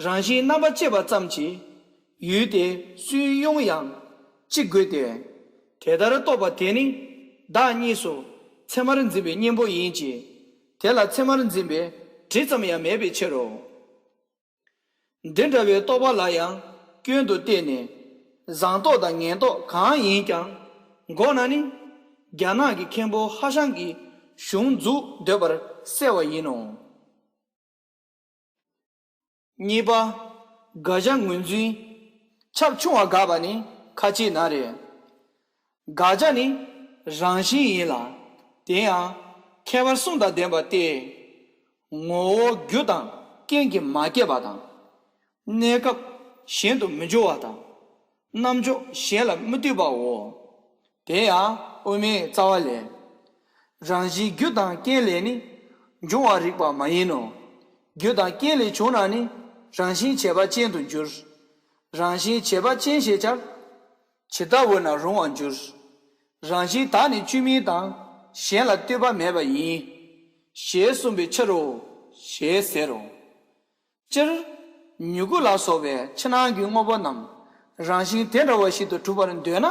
རང་བཞིན་རྣམ་པ་གཅིག་པ་ཙམ་གྱིས་ཡུལ་དེ་སུན་དབྱུང་ཡང་གཅིག་དགོས་ཏེ། དེ་ལྟར་རྟོགས་པ་དེ་ནི་བདག་གཉིས་སུ་ཚད་མར་འཛིན་པའི་གཉེན་པོ་ཡིན་གྱི། དེ་ལ་ཚད་མར་འཛིན་པའི་དྲི་ཙམ་ཡང་མེད་པའི་ཕྱིར་རོ། འདི་འདྲ་བའི་རྟོག་པ་ལ་ཡང་སྐྱོན་དུ་བལྟས་ནས། བཟང་རྟོག་དང་ངན་རྟོག་གང་ཡིན་ཀྱང་འགོག་ན་ནི། རྒྱ་ནག་གི་མཁན་པོ་ཧྭ་ཤང་གི་གཞུང་འཛུགས་འདོད་པར་གསལ་བ་ཡིན་ནོ། གཉིས་པ། དགག་བྱ་ངོས་འཛིན། ཁྱབ་ཆུང་བ་དགག་པ་ནི་ཁ་ཅིག་ན་རེ། དགག་བྱ་ནི་རང་བཞིན་ཡིན་ལ། དེ་ཡང་ཁྱད་པར་གསུམ་དང་ལྡན་པ་སྟེ། ངོ་བོ་རྒྱུ་དང་རྐྱེན་གྱིས་མ་སྐྱེས་པ་དང་། གནས་སྐབས་གཞན་དུ་མི་འགྱུར་བ་དང་། རྣམ་འཇོག་གཞན་ལ་མི་ལྟོས་པའོ། དེ་ཡང་དབུ་མའི་རྩ་བ་ལས། རང་བཞིན་རྒྱུ་དང་རྐྱེན་ལས་ནི་འབྱུང་བར་རིགས་པ་མ་ཡིན་ནོ། རྒྱུ་དང་རྐྱེན་ལས་བྱུང་ན་ནི་རང་བཞིན་བྱས་པ་ཅན་དུ་འགྱུར། རང་བཞིན་བྱས་པ་ཅན་ཞེས་བྱ། ཇི་ལྟ་བུ་ན་རུང་བར་འགྱུར། རང་བཞིན་དག་ནི་བཅོས་མིན་དང་། གཞན་ལ་ལྟོས་པ་མེད་པ་ཡིན། ཞེས་གསུངས་པའི་ཕྱིར་རོ། ཞེས་ཟེར་རོ། སྤྱིར། མྱུ་གུ་ལ་སོགས་པའི་ཕྱི་ནང་གི་དངོས་པོ་རྣམས་རང་བཞིན་དེ་འདྲ་བ་ཞིག་ཏུ་གྲུབ་པར་འདོད་ན།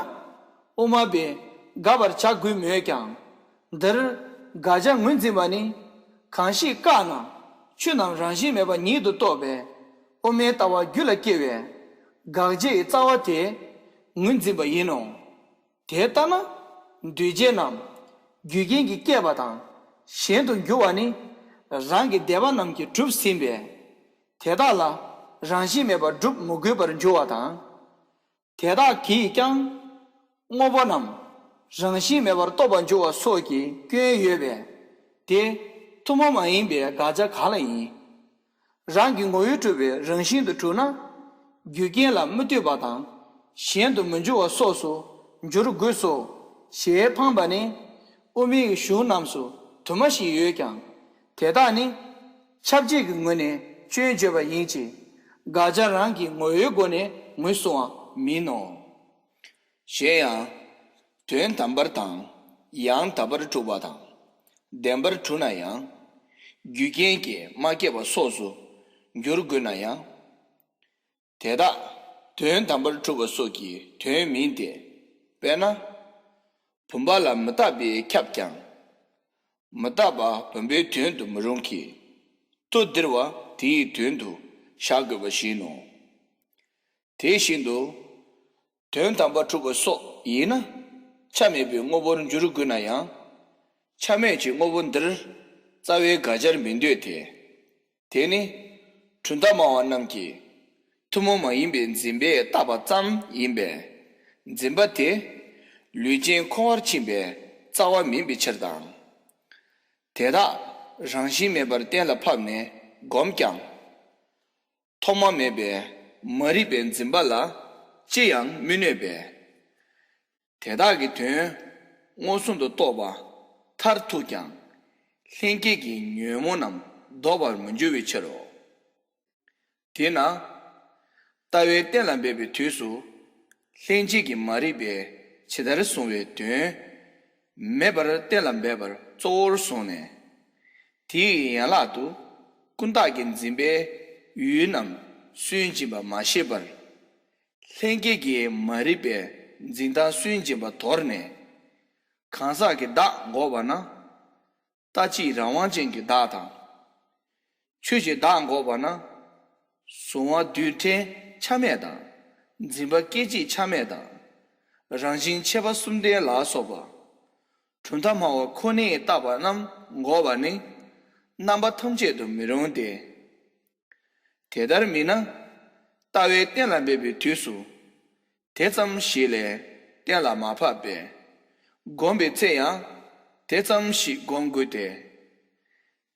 དབུ་མ་པས་དགག་པར་བྱ་དགོས་མོད་ཀྱང་། འདིར་དགག་བྱ་ངོས་འཛིན་པ་ནི། གང་ཞིག་བཀག་ན་ཆོས་རྣམས་རང་བཞིན་མེད་པ་ཉིད་དུ་རྟོགས་པའི་དབུ་མའི་ལྟ་བ་རྒྱུད་ལ་སྐྱེ་བའི་དགག་བྱའི་རྩ་བ་དེ་ངོས་འཛིན་པ་ཡིན་ནོ། དེ་ལྟ་ན། འདུས་བྱས་རྣམས་རྒྱུ་རྐྱེན་གྱིས་སྐྱེས་པ་དང་གཞན་དུ་འགྱུར་བ་ནི་རང་གི་འདོད་པ་རྣམས་ཀྱིས་གྲུབ་ཟིན་པས། དེ་དག་ལ་རང་བཞིན་མེད་པར་སྒྲུབ་མི་དགོས་པར་འགྱུར་བ་དང་། དེ་དག་གིས་ཀྱང་དངོས་པོ་རྣམས་རང་བཞིན་མེད་པར་རྟོགས་པར་འགྱུར་བ་སོགས་ཀྱི་སྐྱོན་ཡོད་པས། དེ་ཐུན་མོང་མ་ཡིན་པའི་དགག་བྱ་ག་ལ་ཡིན། རང་གི་ངོ་བོས་གྲུབ་པའི་རང་བཞིན་དུ་གྲུབ་ན། རྒྱུ་རྐྱེན་ལ་མི་ལྟོས་པ་དང་། གཞན་དུ་མི་འགྱུར་བ་སོགས་སུ་འགྱུར་དགོས་སོ། ཞེས་འཕངས་པ་ནི། དབུ་མའི་གཞུང་རྣམས་སུ་དུ་མ་ཞིག་ཡོད་ཀྱང་། དེ་དག་ནི། ཁྱབ་བྱེད་ཀྱི་ངོས་ནས་སྐྱོན་བརྗོད་པ་ཡིན་གྱི། དགག་བྱ་རང་གི་ངོ་བོའི་སྒོ་ནས་ངོས་བཟུང་བ་མིན་ནོ། གཞན་ཡང་། དོན་དམ་པར་དང་ཡང་དག་པར་གྲུབ་པ་དང་བདེན་པར་གྲུབ་ན་ཡང་། རྒྱུ་རྐྱེན་གྱིས་མ་སྐྱེས་པ་སོགས་སུ་འགྱུར་དགོས་ན་ཡང་། དེ་དག་དོན་དམ་པར་གྲུབ་པ་སོགས་ཀྱི་དོན་མིན་ཏེ། དཔེར་ན། བུམ་པ་ལ་མི་རྟག་པས་ཁྱབ་ཀྱང་། མི་རྟག་པ་བུམ་པའི་དོན་དུ་མི་རུང་གི། མཐུ་སྟེར་བ་དེའི་དོན་དུ་བཞག་དགོས་པ་བཞིན་ནོ། དེ་བཞིན་དུ། དོན་དམ་པར་གྲུབ་པ་སོགས་ཡིན་ན། ཆ་མེད་པའི་དངོས་པོར་འགྱུར་དགོས་ན་ཡང་། ཆ་མེད་ཀྱི་དངོས་པོ་འདིར་རྩ་བའི་དགག་བྱར་མི་འདོད་དེ། དེ་ནི་གྲུབ་མཐའ་སྨྲ་བ་རྣམས་ཀྱིས་ཐུན་མོང་མ་ཡིན་པའི་འཛིན་པས་བཏགས་པ་ཙམ་ཡིན་པས། འཛིན་པ་དེ་ལུས་ཅན་འཁོར་བར་ཕྱིན་པའི་རྩ་བ་མིན་པའི་ཕྱིར་དང་། དེ་དག་རང་བཞིན་མེད་པར་གཏན་ལ་ཕབ་ནས་བསྒོམས་ཀྱང་། ཐོག་མ་མེད་པའི་མ་རིག་པའི་འཛིན་པ་ལ་ཅི་ཡང་མི་གནོད་པས། དེ་དག་གི་དོན་མངོན་སུམ་དུ་རྟོགས་པ་མཐར་ཐུག་ཀྱང་། ལྷན་སྐྱེས་ཀྱི་ཉོན་མོངས་རྣམས་ལྡོག་པར་མི་འགྱུར་བའི་ཕྱིར་རོ། དེས་ན། ལྟ་བས་གཏན་ལ་འབེབས་པའི་དུས་སུ། ལྷན་སྐྱེས་ཀྱི་མ་རིག་པས་ཇི་ལྟར་གཟུང་བའི་དོན། མེད་པར་གཏན་ལ་འབེབས་པར་གཙོ་བོར་བཟུང་ནས། དེའི་ཡན་ལག་ཏུ་ཀུན་བརྟགས་ཀྱི་འཛིན་པས་ཡུལ་རྣམས་སུན་འབྱིན་པ་མ་ཤེས་པར། ལྷན་སྐྱེས་ཀྱི་མ་རིག་པས་འཛིན་སྟངས་སུན་འབྱིན་པ་དོར་ནས། གང་ཟག་གི་བདག་འགོག་པ་ན། ལྟ་སྤྱིའི་རང་དབང་ཅན་གྱི་བདག་དང་། ཆོས་ཀྱི་བདག་འགོག་པ་ན། གཟུང་བ་རྡུལ་ཕྲན་ཆ་མེད་དང་། འཛིན་པ་སྐད་ཅིག་ཆ་མེད་དང་། རང་བཞིན་མཆེད་པ་གསུམ་ལྡན་ལ་སོགས་པ། གྲུབ་མཐའ་སྨྲ་བ་ཁོ་ནས་བཏགས་པ་རྣམས་འགོག་པ་ནི། རྣམ་པ་ཐམས་ཅད་དུ་མི་རུང་སྟེ། དེ་ལྟར་མིན་ན། ལྟ་བས་གཏན་ལ་འབེབས་པའི་དུས་སུ། དེ་ཙམ་ཞིག་ལས་གཏན་ལ་མ་ཕབ་པས། བསྒོམ་པའི་ཚེ་ཡང་དེ་ཙམ་ཞིག་བསྒོམ་དགོས་ཏེ།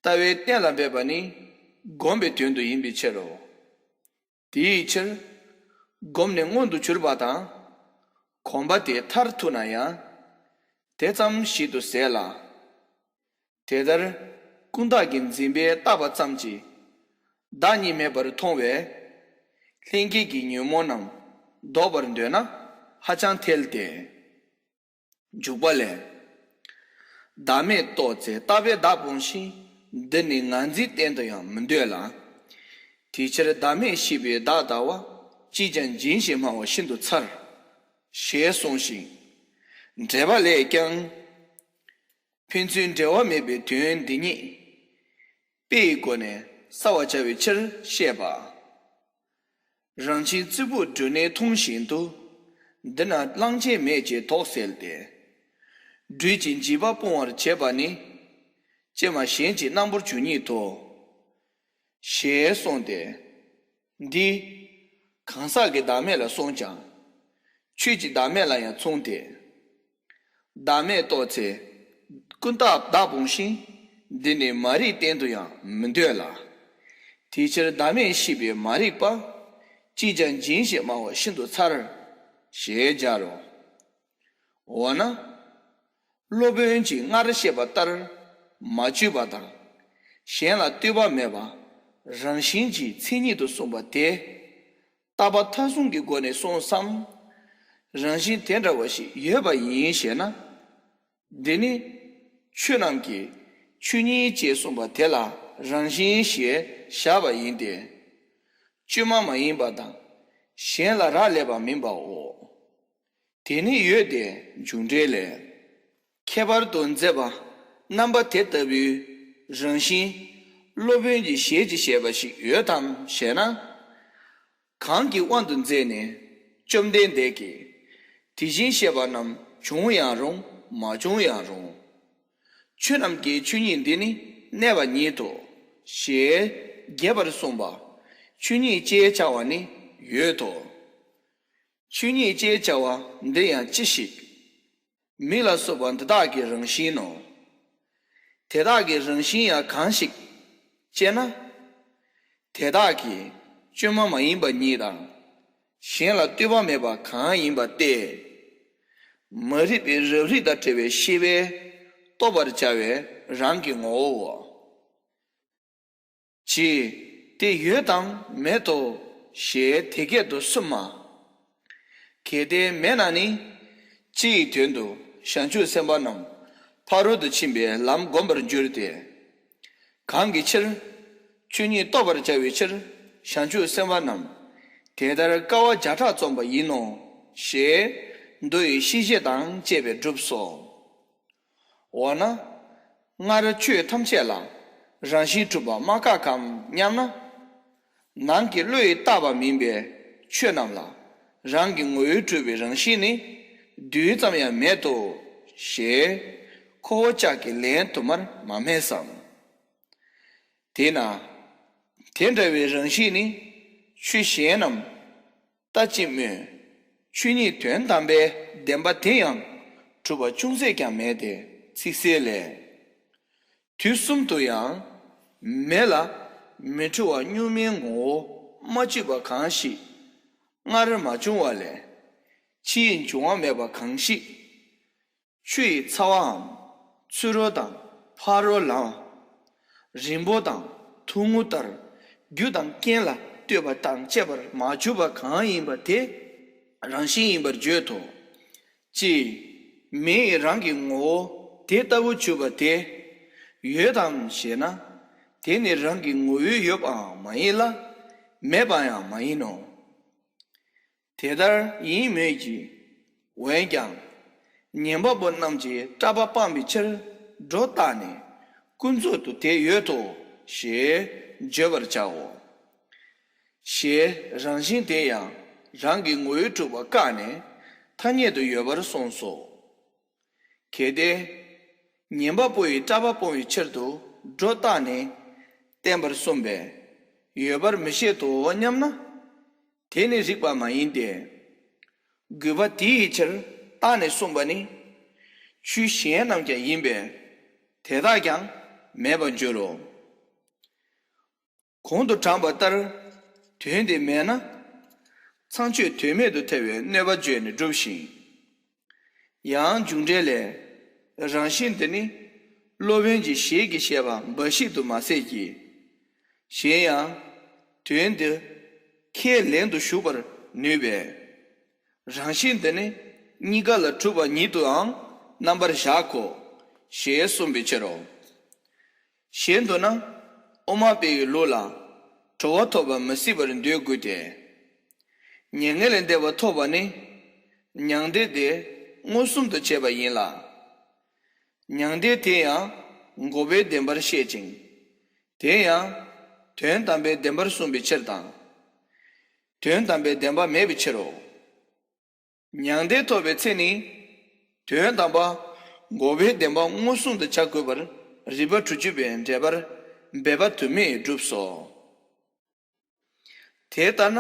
ལྟ་བས་གཏན་ལ་འབེབས་པ་ནི་བསྒོམ་པའི་དོན་དུ་ཡིན་པའི་ཕྱིར་རོ། དེའི་ཕྱིར། བསྒོམས་ནས་མངོན་དུ་གྱུར་པ་དང་། གོམས་པ་དེ་མཐར་ཐུག་ན་ཡང་། དེ་ཙམ་ཞིག་ཏུ་ཟད་ལ། དེ་ལྟར་ཀུན་བརྟགས་ཀྱི་འཛིན་པས་བཏགས་པ་ཙམ་གྱིས་བདག་ཉིད་མེད་པར་མཐོང་བས། ལྷན་སྐྱེས་ཀྱི་ཉོན་མོངས་རྣམས་ལྡོག་པར་འདོད་ན་ཧ་ཅང་ཐལ་ཏེ། འཇུག་པ་ལས། བདག་མེད་རྟོགས་ཚེ་རྟག་པའི་བདག་སྤོང་ཞིང་། འདི་ནི་ངར་འཛིན་གཏན་དུ་ཡང་མི་འདོད་ལ། དེ་ཕྱིར་བདག་མེད་ཤེས་པའི་བདག་ལྟ་བ། ཅིས་ཀྱང་འབྱིན་ཞེས་སྨྲ་བ་ཤིན་ཏུ་མཚར། ཞེས་གསུངས་ཤིང་། འགྲེལ་པ་ལས་ཀྱང་། ཕན་ཚུན་འབྲེལ་བ་མེད་པའི་དོན་འདི་ཉིད། དཔེའི་སྒོ་ནས་བསལ་བར་བྱ་བའི་ཕྱིར་བཤད་པ། རང་བཞིན་རྩི་བོ་སྦྲུལ་ནད་མཐོང་བཞིན་དུ། འདི་ན་གླང་ཆེན་མེད་ཅེས་དོགས་སེལ་ཏེ། སྦྲུལ་གྱི་འཇིགས་པ་སྤོང་བར་བྱེད་པ་ནི། ཀྱེ་མ་གཞན་གྱི་སྣང་བུར་འཇུག་ཉིད་དོ། ཞེས་གསུངས་ཏེ། འདི། གང་ཟག་གི་བདག་མེད་ལ་སོང་ཀྱང་། ཆོས་ཀྱི་བདག་མེད་ལ་ཡང་མཚུངས་ཏེ། བདག་མེད་རྟོགས་ཚེ། ཀུན་བརྟགས་བདག་སྤོང་ཞིང་། འདི་ནི་མ་རིག་གཏན་དུ་ཡང་མི་འདོད་ལ། དེ་ཕྱིར་བདག་མེད་ཤེས་པའི་མ་རིག་པ། ཅིས་ཀྱང་འབྱིན་ཞེས་སྨྲ་བ་ཤིན་ཏུ་མཚར། ཞེས་སྦྱར་རོ། འོ་ན། སློབ་དཔོན་གྱིས་སྔར་བཤད་པ་ལྟར་མ་བཅོས་པ་དང་། གཞན་ལ་ལྟོས་པ་མེད་པ། རང་བཞིན་གྱི་མཚན་ཉིད་དུ་གསུངས་པ་དེ། རྟག་པ་མཐའ་གསུམ་གྱི་སྒོ་ནས་གསུངས་སམ། རང་བཞིན་དེ་འདྲ་བ་ཞིག་ཡོད་པ་ཡིན་ཞེ་ན། འདི་ནི་ཆོས་རྣམས་ཀྱི་ཆོས་ཉིད་ཅེས་གསུངས་པ་དེ་ལ་རང་བཞིན་ཞེས་བཞག་པ་ཡིན་ཏེ། བཅོས་མ་མ་ཡིན་པ་དང་གཞན་ལ་རག་ལས་པ་མིན་པའོ། དེ་ནི་ཡོད་དེ་འཇུག་འགྲེལ་ལས། ཁྱད་པར་དུ་མཛད་པ་རྣམ་པ་དེ་ལྟ་བུའི་རང་བཞིན་སློབ་དཔོན་གྱི་ཞལ་གྱིས་བཞེས་པ་ཞིག་ཡོད་དམ་ཞེ་ན། གང་གི་དབང་དུ་མཛད་ནས་བཅོམ་ལྡན་འདས་ཀྱིས་དེ་བཞིན་གཤེགས་པ་རྣམས་བྱུང་ཡང་རུང་མ་བྱུང་ཡང་རུང་། ཆོས་རྣམས་ཀྱི་ཆོས་ཉིད་འདི་ནི་གནས་པ་ཉིད་དོ། ཞེས་རྒྱས་པར་གསུངས་པ། ཆོས་ཉིད་ཅེས་བྱ་བ་ནི་ཡོད་དོ། ཆོས་ཉིད་ཅེས་བྱ་བ་འདི་ཡང་ཅི་ཞིག་མིག་ལ་སོགས་པ་འདི་དག་གི་རང་བཞིན་ནོ། དེ་དག་གི་རང་བཞིན་ཡང་གང་ཞིག་ཅེ་ན། དེ་དག་གི་བཅོས་མ་མ་ཡིན་པ་ཉིད་དང་། གཞན་ལ་ལྟོས་པ་མེད་པ་གང་ཡིན་པ་སྟེ། མ་རིག་པའི་རབ་རིབ་དང་བྲལ་བའི་ཤེས་པས་རྟོགས་པར་བྱ་བའི་རང་གི་ངོ་བོའོ། ཅེས་དེ་ཡོད་དམ་མེད་དོ་ཞེས་དེ་སྐད་དུ་གསུངས་མ། གལ་ཏེ་མེད་ན་ནི། སྤྱི་ཡི་དོན་དུ་བྱང་ཆུབ་སེམས་དཔའ་རྣམས་ཕ་རོལ་ཏུ་ཕྱིན་པའི་ལམ་བསྒོམ་པར་འགྱུར་ཏེ། གང་གི་ཕྱིར། ཆོས་ཉིད་རྟོགས་པར་བྱ་བའི་ཕྱིར་བྱང་ཆུབ་སེམས་དཔའ་རྣམས་དེ་ལྟར་དཀའ་བ་བརྒྱ་ཕྲག་རྩོམ་པ་ཡིན་ནོ། ཞེས་མདོ་ཡི་ཤེས་བྱེད་དང་བཅས་པས་བསྒྲུབས་སོ། འོ་ན། སྔར་ཆོས་ཐམས་ཅད་ལ་རང་བཞིན་གྲུབ་པ་མ་བཀག་གམ་སྙམ་ན། ནང་གི་བློ་ཡིས་བཏགས་པ་མིན་པའི་ཆོས་རྣམས་ལ་རང་གི་ངོ་བོས་གྲུབ་པའི་རང་བཞིན་ནི་ རྡུལ་ཙམ་ཡང་མེད་དོ། ཞེས་ཁོ་བོ་ཅག་གིས་ལན་དུ་མར་མ་སྨྲས་སམ། དེས་ན། དེ་འདྲ་བའི་རང་བཞིན་ནི། ཆོས་གཞན་རྣམས་ལྟ་ཅི་སྨོས། ཆོས་ཉིད་དོན་དམ་པའི་བདེན་པ་དེ་ཡང་གྲུབ་པ་ཅུང་ཟད་ཀྱང་མེད་དེ། ཚིག་གསལ་ལས། དུས་གསུམ་དུ་ཡང་མེ་ལ་མི་འཁྲུལ་བ་གཉུག་མའི་ངོ་བོ་མ་བཅོས་པ་གང་ཞིག་སྔར་མ་བྱུང་བ་ལས་ཕྱིའི་འབྱུང་བ་མེད་པ་གང་ཞིག་ཆུ་ཡི་ཚ་བའམ་ཚུ་རོལ་དང་ཕ་རོལ་ལངས་རིང་པོ་དང་ཐུང་ངུ་ལྟར་རྒྱུ་དང་རྐྱེན་ལ་ལྟོས་པ་དང་བཅས་པར་མ་གྱུར་པ་གང་ཡིན་པ་དེ་རང་བཞིན་ཡིན་པར་བརྗོད་དོ། ཅི། མེ་ཡིས་རང་གི་ངོ་བོ་དེ་ལྟ་བུ་གྱུར་པ་དེ། ཡོད་དམ་ཞེ་ན། དེ་ནི་རང་གི་ངོ་བོའི་ཡོད་པའང་མ་ཡིན་ལ། མེད་པ་ཡང་མ་ཡིན་ནོ། དེ་ལྟར་ཡིན་མོད་ཀྱི། འོན་ཀྱང་། ཉན་པ་པོ་རྣམས་ཀྱིས་སྐྲག་པ་སྤངས་པའི་ཕྱིར་སྒྲོ་བཏགས་ནས་ཀུན་རྫོབ་ཏུ་དེ་ཡོད་དོ་ཞེས་བརྗོད་པར་བྱའོ། ཞེས་རང་བཞིན་དེ་ཡང་རང་གི་ངོ་བོས་གྲུབ་པ་བཀག་ནས་ཐ་སྙད་དུ་ཡོད་པར་གསུངས་སོ། གལ་ཏེ། ཉན་པ་པོ་ཡིས་སྐྲག་པ་སྤོང་བའི་ཕྱིར་དུ་སྒྲོ་བཏགས་ནས་བསྟན་པར་གསུངས་པས་ཡོད་པར་མི་བཞེད་དོ་སྙམ་ན། དེ་ནི་རིགས་པ་མ་ཡིན་ཏེ། དགོས་པ་དེའི་ཕྱིར་བཏགས་ནས་གསུངས་པ་ནི། ཆོས་གཞན་རྣམས་ཀྱང་ཡིན་པས་དེ་དག་ཀྱང་མེད་པར་འགྱུར་རོ། གོང་དུ་དྲངས་པ་ལྟར་དོན་དེ་མེད་ན། ཚངས་སྤྱོད་དོན་མེད་དུ་ཐལ་བའི་གནོད་པ་བརྗོད་ནས་གྲུབ་ཤིང་། ཡང་མཇུག་འགྲེལ་ལས། རང་བཞིན་འདི་ནི་སློབ་དཔོན་གྱི་ཞལ་གྱིས་བཤད་པ་འབའ་ཞིག་ཏུ་མ་ཟད་ཀྱི། གཞན་ཡང་། དོན་འདི་ཁས་ལེན་དུ་ཞུགས་པར་ནུས་པས། རང་བཞིན་འདི་ནི་གཉིས་ཀ་ལ་གྲུབ་པ་ཉིད་དུའང་རྣམ་པར་བཞག་གོ། ཞེས་གསུངས་པའི་ཕྱིར་རོ། གཞན་དུ་ན། དབུ་མ་པའི་ལུགས་ལ། གྲོལ་བ་ཐོབ་པ་མི་སྲིད་པར་འདོད་དགོས་ཏེ། མྱ་ངན་ལས་འདས་པ་ཐོབ་པ་ནི། མྱང་འདས་དེ་མངོན་སུམ་དུ་བྱས་པ་ཡིན་ལ། མྱང་འདས་དེ་ཡང་འགོག་པའི་བདེན་པར་བཤད་ཅིང་། དེ་ཡང་དོན་དམ་པའི་བདེན་པར་གསུངས་པའི་ཕྱིར་དང་། དོན་དམ་པའི་བདེན་པ་མེད་པའི་ཕྱིར་རོ། མྱང་འདས་ཐོབ་པའི་ཚེ་ནི། དོན་དམ་པ་འགོག་པའི་བདེན་པ་མངོན་སུམ་དུ་བྱ་དགོས་པར་རིགས་པ་དྲུག་ཅུ་པའི་འགྲེལ་པར་འབད་པ་དུ་མས་གྲུབ་སོ། དེ་ལྟར་ན།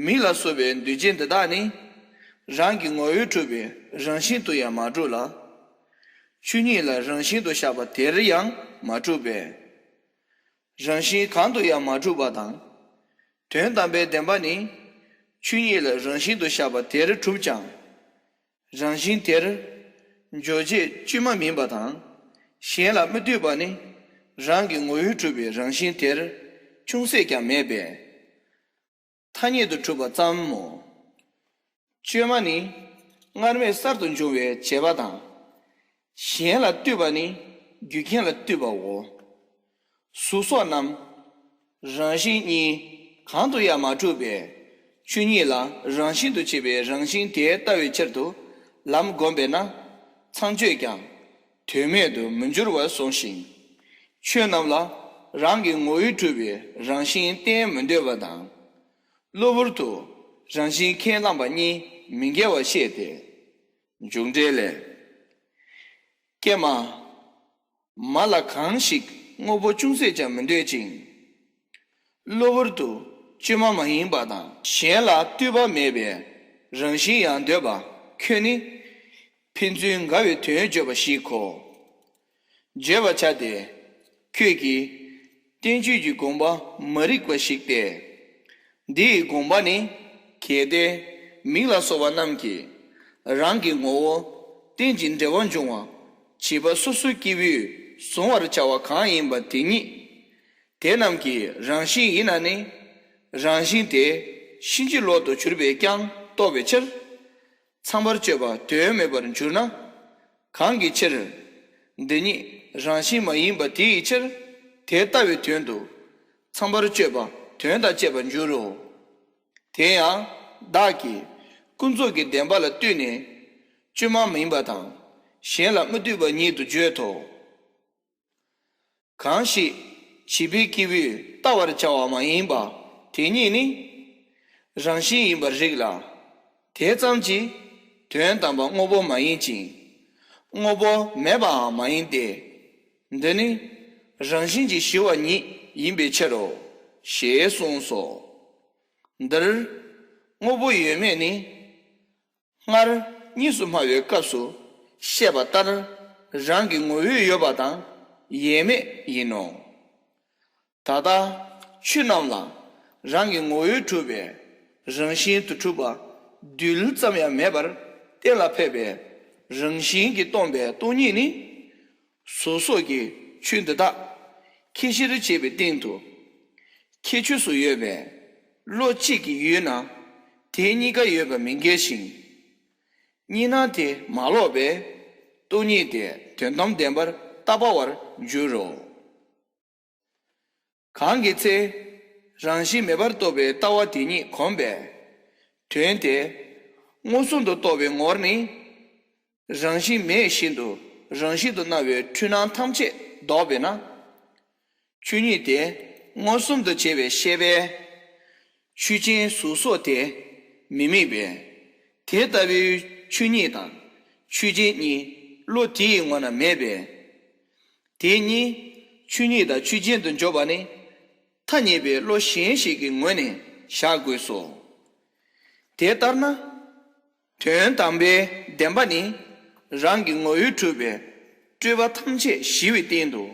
མིག་ལ་སོགས་པའི་འདུས་བྱས་འདི་དག་ནི། རང་གི་ངོ་བོས་གྲུབ་པའི་རང་བཞིན་དུ་ཡང་མ་གྲུབ་ལ། ཆོས་ཉིད་ལ་རང་བཞིན་དུ་བཞག་པ་དེར་ཡང་མ་གྲུབ་པས། རང་བཞིན་གང་དུ་ཡང་མ་གྲུབ་པ་དང་། དོན་དམ་པའི་བདེན་པ་ནི། ཆོས་ཉིད་ལ་རང་བཞིན་དུ་བཞག་པ་དེར་གྲུབ་ཀྱང་། རང་བཞིན་དེར་འཇོག་བྱེད་བཅོས་མ་མིན་པ་དང་། གཞན་ལ་མི་ལྟོས་པ་ནི་རང་གི་ངོ་བོས་གྲུབ་པའི་རང་བཞིན་དེར་ཅུང་ཟད་ཀྱང་མེད་པས། ཐ་སྙད་དུ་གྲུབ་པ་ཙམ་མོ། བཅོས་མ་ནི་སྔར་མེད་གསར་དུ་འབྱུང་བའི་བྱེད་པ་དང་། གཞན་ལ་ལྟོས་པ་ནི་རྒྱུ་རྐྱེན་ལ་ལྟོས་པའོ། གཟུགས་སོགས་རྣམས་རང་བཞིན་གཉིས་གང་དུ་ཡང་མ་གྲུབ་པས། ཆོས་ཉིད་ལ་རང་བཞིན་དུ་བྱེད་པའི་རང་བཞིན་དེ་ལྟ་བའི་ཕྱིར་དུ་ལམ་བསྒོམས་པས་ན་ཚངས་སྤྱོད་ཀྱང་དོན་མེད་དུ་མི་འགྱུར་བར་གསུངས་ཤིང་། ཆོས་རྣམས་ལ་རང་གི་ངོ་བོས་གྲུབ་པའི་རང་བཞིན་བསྟན་མི་འདོད་པ་དང་། གློ་བུར་དུ་རང་བཞིན་ཁས་བླངས་པ་གཉིས་མི་འགལ་བར་བཤད་དེ། མཇུག་འགྲེལ་ལས། ཀྱེ་མ། མ་ལ་གང་ཞིག་དངོས་པོ་ཅུང་ཟད་ཀྱང་མི་འདོད་ཅིང་། གློ་བུར་དུ་བཅོས་མ་མ་ཡིན་པ་དང་། གཞན་ལ་ལྟོས་པ་མེད་པའི་རང་བཞིན་ཡང་འདོད་པ་ཁྱོད་ནི། ཕན་ཚུན་འགལ་བའི་དོན་བརྗོད་པ་ཞིག་གོ། བརྗོད་པར་བྱ་སྟེ། ཁྱོད་ཀྱིས་བསྟན་བཅོས་ཀྱི་དགོངས་པ་མ་རིག་པ་ཞིག་སྟེ། འདི་ཡི་དགོངས་པ་ནི། གལ་ཏེ་མིག་ལ་སོགས་པ་རྣམས་ཀྱིས་རང་གི་ངོ་བོ་རྟེན་ཅིང་འབྲེལ་བར་འབྱུང་བ་བྱིས་པ་སོ་སོའི་སྐྱེ་བོས་གཟུང་བར་བྱ་བ་གང་ཡིན་པ་དེ་ཉིད། དེ་རྣམས་ཀྱི་རང་བཞིན་ཡིན་ན་ནི། རང་བཞིན་དེ་ཕྱིན་ཅི་ལོག་ཏུ་གྱུར་པས་ཀྱང་རྟོགས་པའི་ཕྱིར། ཚངས་པར་སྤྱོད་པ་དོན་མེད་པར་འགྱུར་ན། གང་གི་ཕྱིར། འདི་ཉིད་རང་བཞིན་མ་ཡིན་པ་དེའི་ཕྱིར། དེ་ལྟ་བུའི་དོན་དུ། ཚངས་པར་སྤྱོད་པ་དོན་དང་བཅས་པར་འགྱུར་རོ། དེ་ཡང་བདག་གིས་ཀུན་རྫོབ་ཀྱི་བདེན་པ་ལ་ལྟོས་ནས་བཅོས་མ་མིན་པ་དང་གཞན་ལ་མི་ལྟོས་པ་ཉིད་དུ་བརྗོད་དོ། གང་ཞིག་བྱིས་པའི་སྐྱེ་བོས་བལྟ་བར་བྱ་བ་མ་ཡིན་པ་དེ་ཉིད་ནི་རང་བཞིན་ཡིན་པར་རིགས་ལ། དེ་ཙམ་གྱིས་ དོན་དམ་པར་དངོས་པོ་མ་ཡིན་ཅིང་། དངོས་པོ་མེད་པའང་མ་ཡིན་ཏེ། འདི་ནི་རང་བཞིན་གྱིས་ཞི་བ་ཉིད་ཡིན་པའི་ཕྱིར་རོ། ཞེས་གསུངས་སོ། འདིར་དངོས་པོ་ཡོད་མེད་ནི། སྔར་གཉིས་སུ་སྨྲ་བའི་སྐབས་སུ་བཤད་པ་ལྟར་རང་གི་ངོ་བོས་ཡོད་པ་དང་ཡོད་མེད་ཡིན་ནོ། ད་ལྟ་ཆོས་རྣམས་ལ་རང་གི་ངོ་བོས་གྲུབ་པའི་རང་བཞིན་དུ་གྲུབ་པ་རྡུལ་ཙམ་ཡང་མེད་པར་གཏན་ལ་ཕབ་པའི་རང་བཞིན་གྱིས་སྟོང་པའི་སྟོང་ཉིད་ནི། གཟུགས་སོགས་ཀྱི་ཆོས་འདི་དག་ཁྱད་གཞིར་བྱས་པའི་སྟེང་དུ། ཁྱད་ཆོས་སུ་ཡོད་པས་བློ་གཅིག་གིས་ཡུལ་ན་དེ་གཉིས་ཀ་ཡོད་པ་མི་འགལ་ཞིང་། གཉིས་སྣང་དེ་མ་ལོག་པས་སྟོང་ཉིད་དེ་དོན་དམ་བདེན་པར་རྟག་པ་བར་འགྱུར་རོ། གང་གི་ཚེ་རང་བཞིན་མེད་པར་རྟོགས་པའི་ལྟ་བ་དེ་ཉིད་གོམས་པས། དོན་དེ་མངོན་སུམ་དུ་རྟོགས་པའི་ངོར་ནི། རང་བཞིན་མེད་བཞིན་དུ་རང་བཞིན་དུ་སྣང་བའི་འཁྲུལ་སྣང་ཐམས་ཅད་ལྡོག་པས་ན། ཆོས་ཉིད་དེ་མངོན་སུམ་དུ་བྱེད་པའི་ཤེས་པས་ཆོས་ཅན་གཟུགས་སོགས་དེ་མི་དམིགས་པས། དེ་ལྟ་བུའི་ཆོས་ཉིད་དང་ཆོས་ཅན་གཉིས་བློ་དེ་ཡི་ངོ་ན་མེད་པས། དེ་གཉིས་ཆོས་ཉིད་དང་ཆོས་ཅན་དུ་འཇོག་པ་ནི་ཐ་སྙད་པའི་བློ་གཞན་ཞིག་གི་ངོས་ནས་བཞག་དགོས་སོ། དེ་ལྟར་ན། དོན་དམ་པའི་བདེན་པ་ནི་རང་གི་ངོ་བོས་གྲུབ་པའི་སྤྲོས་པ་ཐམས་ཅད་ཞི་བའི་སྟེང་དུ།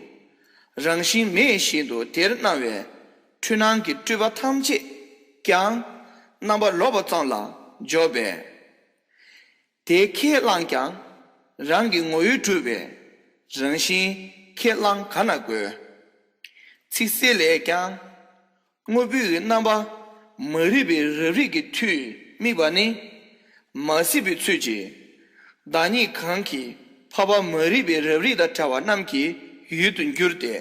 རང་བཞིན་མེད་བཞིན་དུ་དེར་སྣང་བའི་འཁྲུལ་སྣང་གི་སྤྲོས་པ་ཐམས་ཅད་ཀྱང་རྣམ་པ་ལོག་པ་ཙམ་ལ་འཇོག་པས། དེ་ཁས་བླངས་ཀྱང་རང་གི་ངོ་བོས་གྲུབ་པའི་རང་བཞིན་ཁས་བླང་ག་ན་དགོས། ཚིག་གསལ་ལས་ཀྱང་། དངོས་པོའི་རྣམ་པ་མ་རིག་པའི་རབ་རིབ་ཀྱི་མཐུས་དམིགས་པ་ནི། མ་སྲིད་པའི་ཚུལ་གྱིས། བདག་ཉིད་གང་གིས་འཕགས་པ་མ་རིག་པའི་རབ་རིབ་དང་བྲལ་བ་རྣམས་ཀྱི་ཡུལ་དུ་འགྱུར་ཏེ།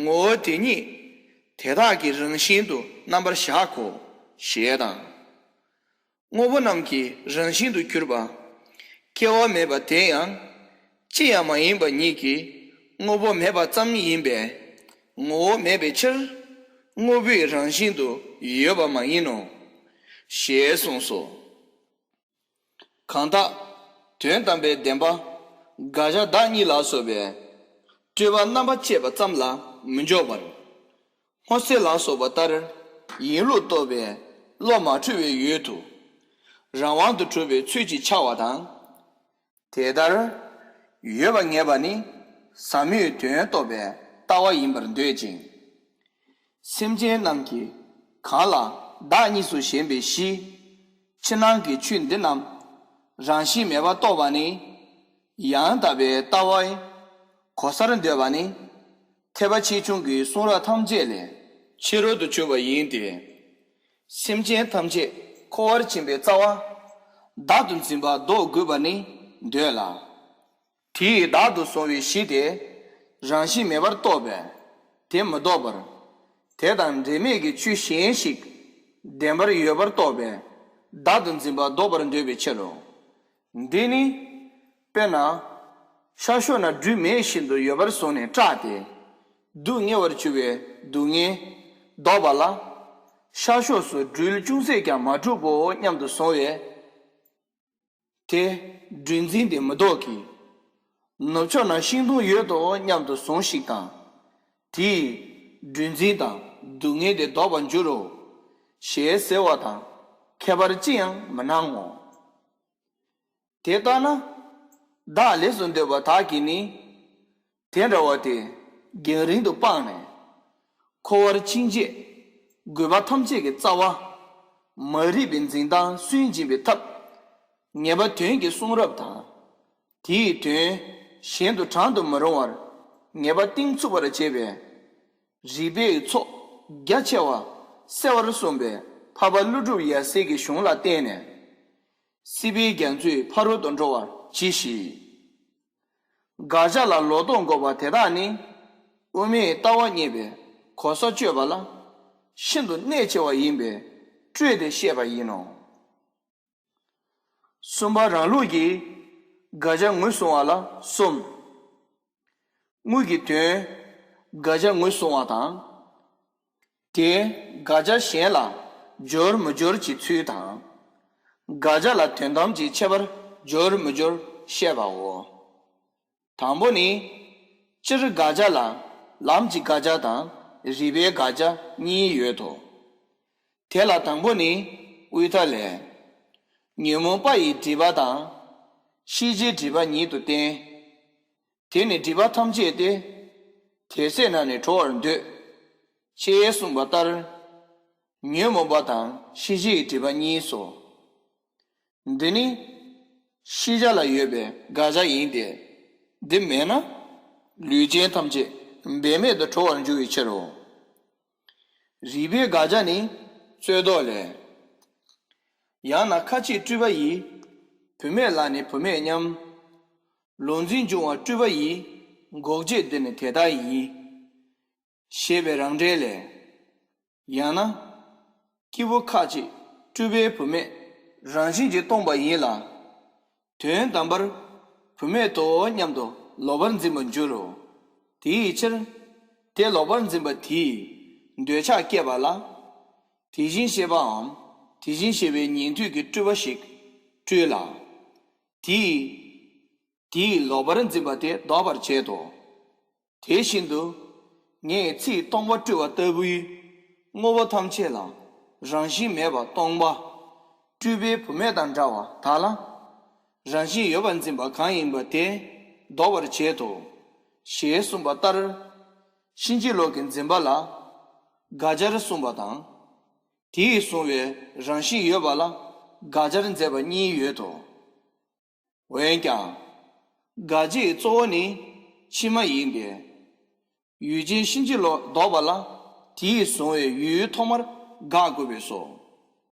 ངོ་བོ་དེ་ཉིད་དེ་དག་གི་རང་བཞིན་དུ་རྣམ་པར་བཞག་གོ། ཞེས་དང་། དངོས་པོ་རྣམས་ཀྱི་རང་བཞིན་དུ་གྱུར་པ། སྐྱེ་བ་མེད་པ་དེ་ཡང་ཅི་ཡང་མ་ཡིན་པ་ཉིད་ཀྱིས་དངོས་པོ་མེད་པ་ཙམ་ཡིན་པས། ངོ་བོ་མེད་པའི་ཕྱིར། དངོས་པོའི་རང་བཞིན་དུ་ཡོད་པ་མ་ཡིན་ནོ། ཞེས་གསུངས་སོ། གང་དག་དོན་དམ་པའི་བདེན་པ། དགག་བྱ་བདག་གཉིས་ལ་སོགས་པའི་སྤྲོས་པ་རྣམ་པ་བཅད་པ་ཙམ་ལ་མི་འཇོག་པར། སྔོ་ཚལ་ལ་སོགས་པ་ལྟར་ཡིན་ལུགས་རྟོགས་པའི་བློ་མ་འཁྲུལ་བའི་ཡུལ་དུ། རང་དབང་དུ་གྲུབ་པའི་ཚུལ་གྱིས་འཆར་བ་དང་། དེ་ལྟར་ཡོད་པར་ངེས་པ་ནི་ཟབ་མོའི་དོན་རྟོགས་པའི་ལྟ་བ་ཡིན་པར་འདོད་ཅིང་། སེམས་ཅན་རྣམས་ཀྱིས་གང་ལ་བདག་གཉིས་སུ་ཞེན་པའི་གཞི། ཕྱི་ནང་གི་ཆོས་འདི་རྣམས་རང་བཞིན་མེད་པར་རྟོགས་པ་ནི། ཡང་དག་པའི་ལྟ་བའི་གོ་སར་འདོད་པ་ནི། ཐེག་པ་ཆེ་ཆུང་གི་གསུང་རབ་ཐམས་ཅད་ལས་ཕྱི་རོལ་དུ་གྱུར་པ་ཡིན་ཏེ། སེམས་ཅན་ཐམས་ཅད་འཁོར་བར་འཆིང་བའི་རྩ་བ། བདག་ཏུ་འཛིན་པ་ལྡོག་དགོས་པ་ནི་འདོད་ལ། དེ་ཡི་བདག་ཏུ་བཟུང་བའི་གཞི་དེ་རང་བཞིན་མེད་པར་རྟོགས་པས་དེ་མི་ལྡོག་པར། དེ་དང་འབྲེལ་མེད་ཀྱི་ཆོས་གཞན་ཞིག་བདེན་པར་ཡོད་པར་རྟོགས་པས་བདག་ཏུ་འཛིན་པ་ལྡོག་པར་འདོད་པའི་ཕྱིར་རོ། འདི་ནི། དཔེར་ན། ཤར་ཕྱོགས་ན་སྦྲུལ་མེད་བཞིན་དུ་ཡོད་པར་བཟུང་ནས་སྐྲག་སྟེ། སྡུག་བསྔལ་བར་གྱུར་པའི་སྡུག་བསྔལ་ལྡོག་པ་ལ། ཤར་ཕྱོགས་སུ་སྦྲུལ་ཅུང་ཟད་ཀྱང་མ་གྲུབ་བོ་སྙམ་དུ་བཟུང་བས། དེ་སྦྲུལ་འཛིན་དེ་མི་ལྡོག་གི། ནུབ་ཕྱོགས་ན་ཤིང་སྡོང་ཡོད་དོ་སྙམ་དུ་བཟུང་ཞིག་དང་། དེས་སྦྲུལ་འཛིན་དང་སྡུག་བསྔལ་དེ་ལྡོག་པར་འགྱུར་རོ། ཞེས་ཟེར་བ་དང་ཁྱད་པར་ཅི་ཡང་མི་སྣང་ངོ་། དེ་ལྟ་ན། བདག་ལས་སུ་འདོད་པ་དག་གིས་ནི། དེ་འདྲ་བ་དེ་རྒྱང་རིང་དུ་སྤངས་ནས། འཁོར་བར་འཆིང་བྱེད་དགོས་པ་ཐམས་ཅད་ཀྱི་རྩ་བ། མ་རིག་པའི་འཛིན་སྟངས་སུན་འབྱིན་པའི་ཐབས། ངེས་པ་དོན་གྱི་གསུང་རབ་དང་། དེའི་དོན་གཞན་དུ་དྲང་དུ་མི་རུང་བར་ངེས་པ་གཏིང་ཚུགས་པར་བྱེད་པའི། རིགས་པའི་ཚོགས་རྒྱ་ཆེ་བ་གསལ་བར་གསུངས་པའི་འཕགས་པ་ཀླུ་སྒྲུབ་ཡབ་སྲས་ཀྱི་གཞུང་ལ་བརྟེན་ནས། སྲིད་པའི་རྒྱ་མཚོའི་ཕ་རོལ་ཏུ་འགྲོ་བར་གྱིས་ཤིག་དགག་བྱ་ལ་ལོག་རྟོག་འགོག་པ་དེ་དག་ནི། དབུ་མའི་ལྟ་བ་རྙེད་པའི་གོ་ས་གཅོད་པ་ལ་ཤིན་ཏུ་གནད་ཆེ་བ་ཡིན་པས་སྤྲོས་ཏེ་བཤད་པ་ཡིན་ནོ། གསུམ་པ་རང་ལུགས་ཀྱི་དགག་བྱ་ངོས་བཟུང་བ་ལ་གསུམ། དངོས་ཀྱི་དོན་དགག་བྱ་ངོས་བཟུང་བ་དང་། དེ་དགག་བྱ་གཞན་ལ་སྦྱོར་མི་སྦྱོར་གྱི་ཚུལ་དང་། དགག་བྱ་ལ་དོན་དམ་གྱི་ཁྱད་པར་སྦྱོར་མི་སྦྱོར་བཤད་པའོ། དང་པོ་ནི། སྤྱིར་དགག་བྱ་ལ་ལམ་གྱི་དགག་བྱ་དང་རིགས་པའི་དགག་བྱ་གཉིས་ཡོད་དོ། དེ་ལ་དང་པོ་ནི་དབུས་མཐའ་ལས། ཉོན་མོངས་པ་ཡི་སྒྲིབ་པ་དང་། ཤེས་བྱའི་སྒྲིབ་པ་ཉིད་དུ་བསྟན། དེ་ནི་སྒྲིབ་པ་ཐམས་ཅད་དེ། དེ་ཚེ་ན་ནི་གྲོལ་བར་འདོད། ཅེས་གསུངས་པ་ལྟར། ཉོན་མོངས་པ་དང་ཤེས་བྱའི་སྒྲིབ་པ་གཉིས་སོ། འདི་ནི་ཤེས་བྱ་ལ་ཡོད་པའི་དགག་བྱ་ཡིན་ཏེ། འདི་མེད་ན་ལུས་ཅན་ཐམས་ཅད་འབད་མེད་དུ་གྲོལ་བར་འགྱུར་བའི་ཕྱིར་རོ། རིགས་པའི་དགག་བྱ་ནི་རྩོད་ཟློག་ལས། ཡང་ན་ཁ་ཅིག་སྤྲུལ་པ་ཡིས། བུད་མེད་ལ་ནི་བུད་མེད་སྙམ། ལུག་འཛིན་འབྱུང་བ་སྤྲུལ་པ་ཡིས། འགོག་བྱེད་འདི་ནི་དེ་ལྟ་ཡིན། ཞེས་པའི་རང་འགྲེལ་ལས། ཡང་ན། སྐྱེས་བུ་ཁ་ཅིག་སྤྲུལ་པའི་བུད་མེད་རང་བཞིན་གྱིས་སྟོང་པ་ཡིན་ལ། དོན་དམ་པར་བུད་མེད་དོ་སྙམ་དུ་ལོག་པར་འཛིན་པར་འགྱུར་རོ། དེའི་ཕྱིར། དེ་ལོག་པར་འཛིན་པ་དེས་འདོད་ཆགས་བསྐྱེད་པ་ལ། དེ་བཞིན་གཤེགས་པའམ་དེ་བཞིན་གཤེགས་པའི་ཉན་ཐོས་ཀྱི་སྤྲུལ་པ་ཞིག་སྤྲུལ་ལ། དེས། དེས་ལོག་པར་འཛིན་པ་དེ་ལྡོག་པར་བྱེད་དོ། དེ་བཞིན་དུ། ངས་ཚིག་སྟོང་པ་སྤྲུལ་བ་ལྟ་བུའི་དངོས་པོ་ཐམས་ཅད་ལ་རང་བཞིན་མེད་པར་སྟོང་པ། སྤྲུལ་པའི་བུད་མེད་དང་འདྲ་བ་དག་ལ། རང་བཞིན་ཡོད་པར་འཛིན་པ་གང་ཡིན་པ་དེ་ལྡོག་པར་བྱེད་དོ། ཞེས་གསུངས་པ་ལྟར། ཕྱིན་ཅི་ལོག་གི་འཛིན་པ་ལ་དགག་བྱར་གསུངས་པ་དང་། དེས་བཟུང་བའི་རང་བཞིན་ཡོད་པ་ལ་དགག་བྱར་མཛད་པ་གཉིས་ཡོད་དོ། འོན་ཀྱང་། དགག་བྱའི་གཙོ་བོ་ནི་ཕྱི་མ་ཡིན་ཏེ། ཡུལ་ཅན་ཕྱིན་ཅི་ལོག་ལྡོག་པ་ལ་དེས་བཟུང་བའི་ཡུལ་ཐོག་མར་དགག་དགོས་པས་སོ།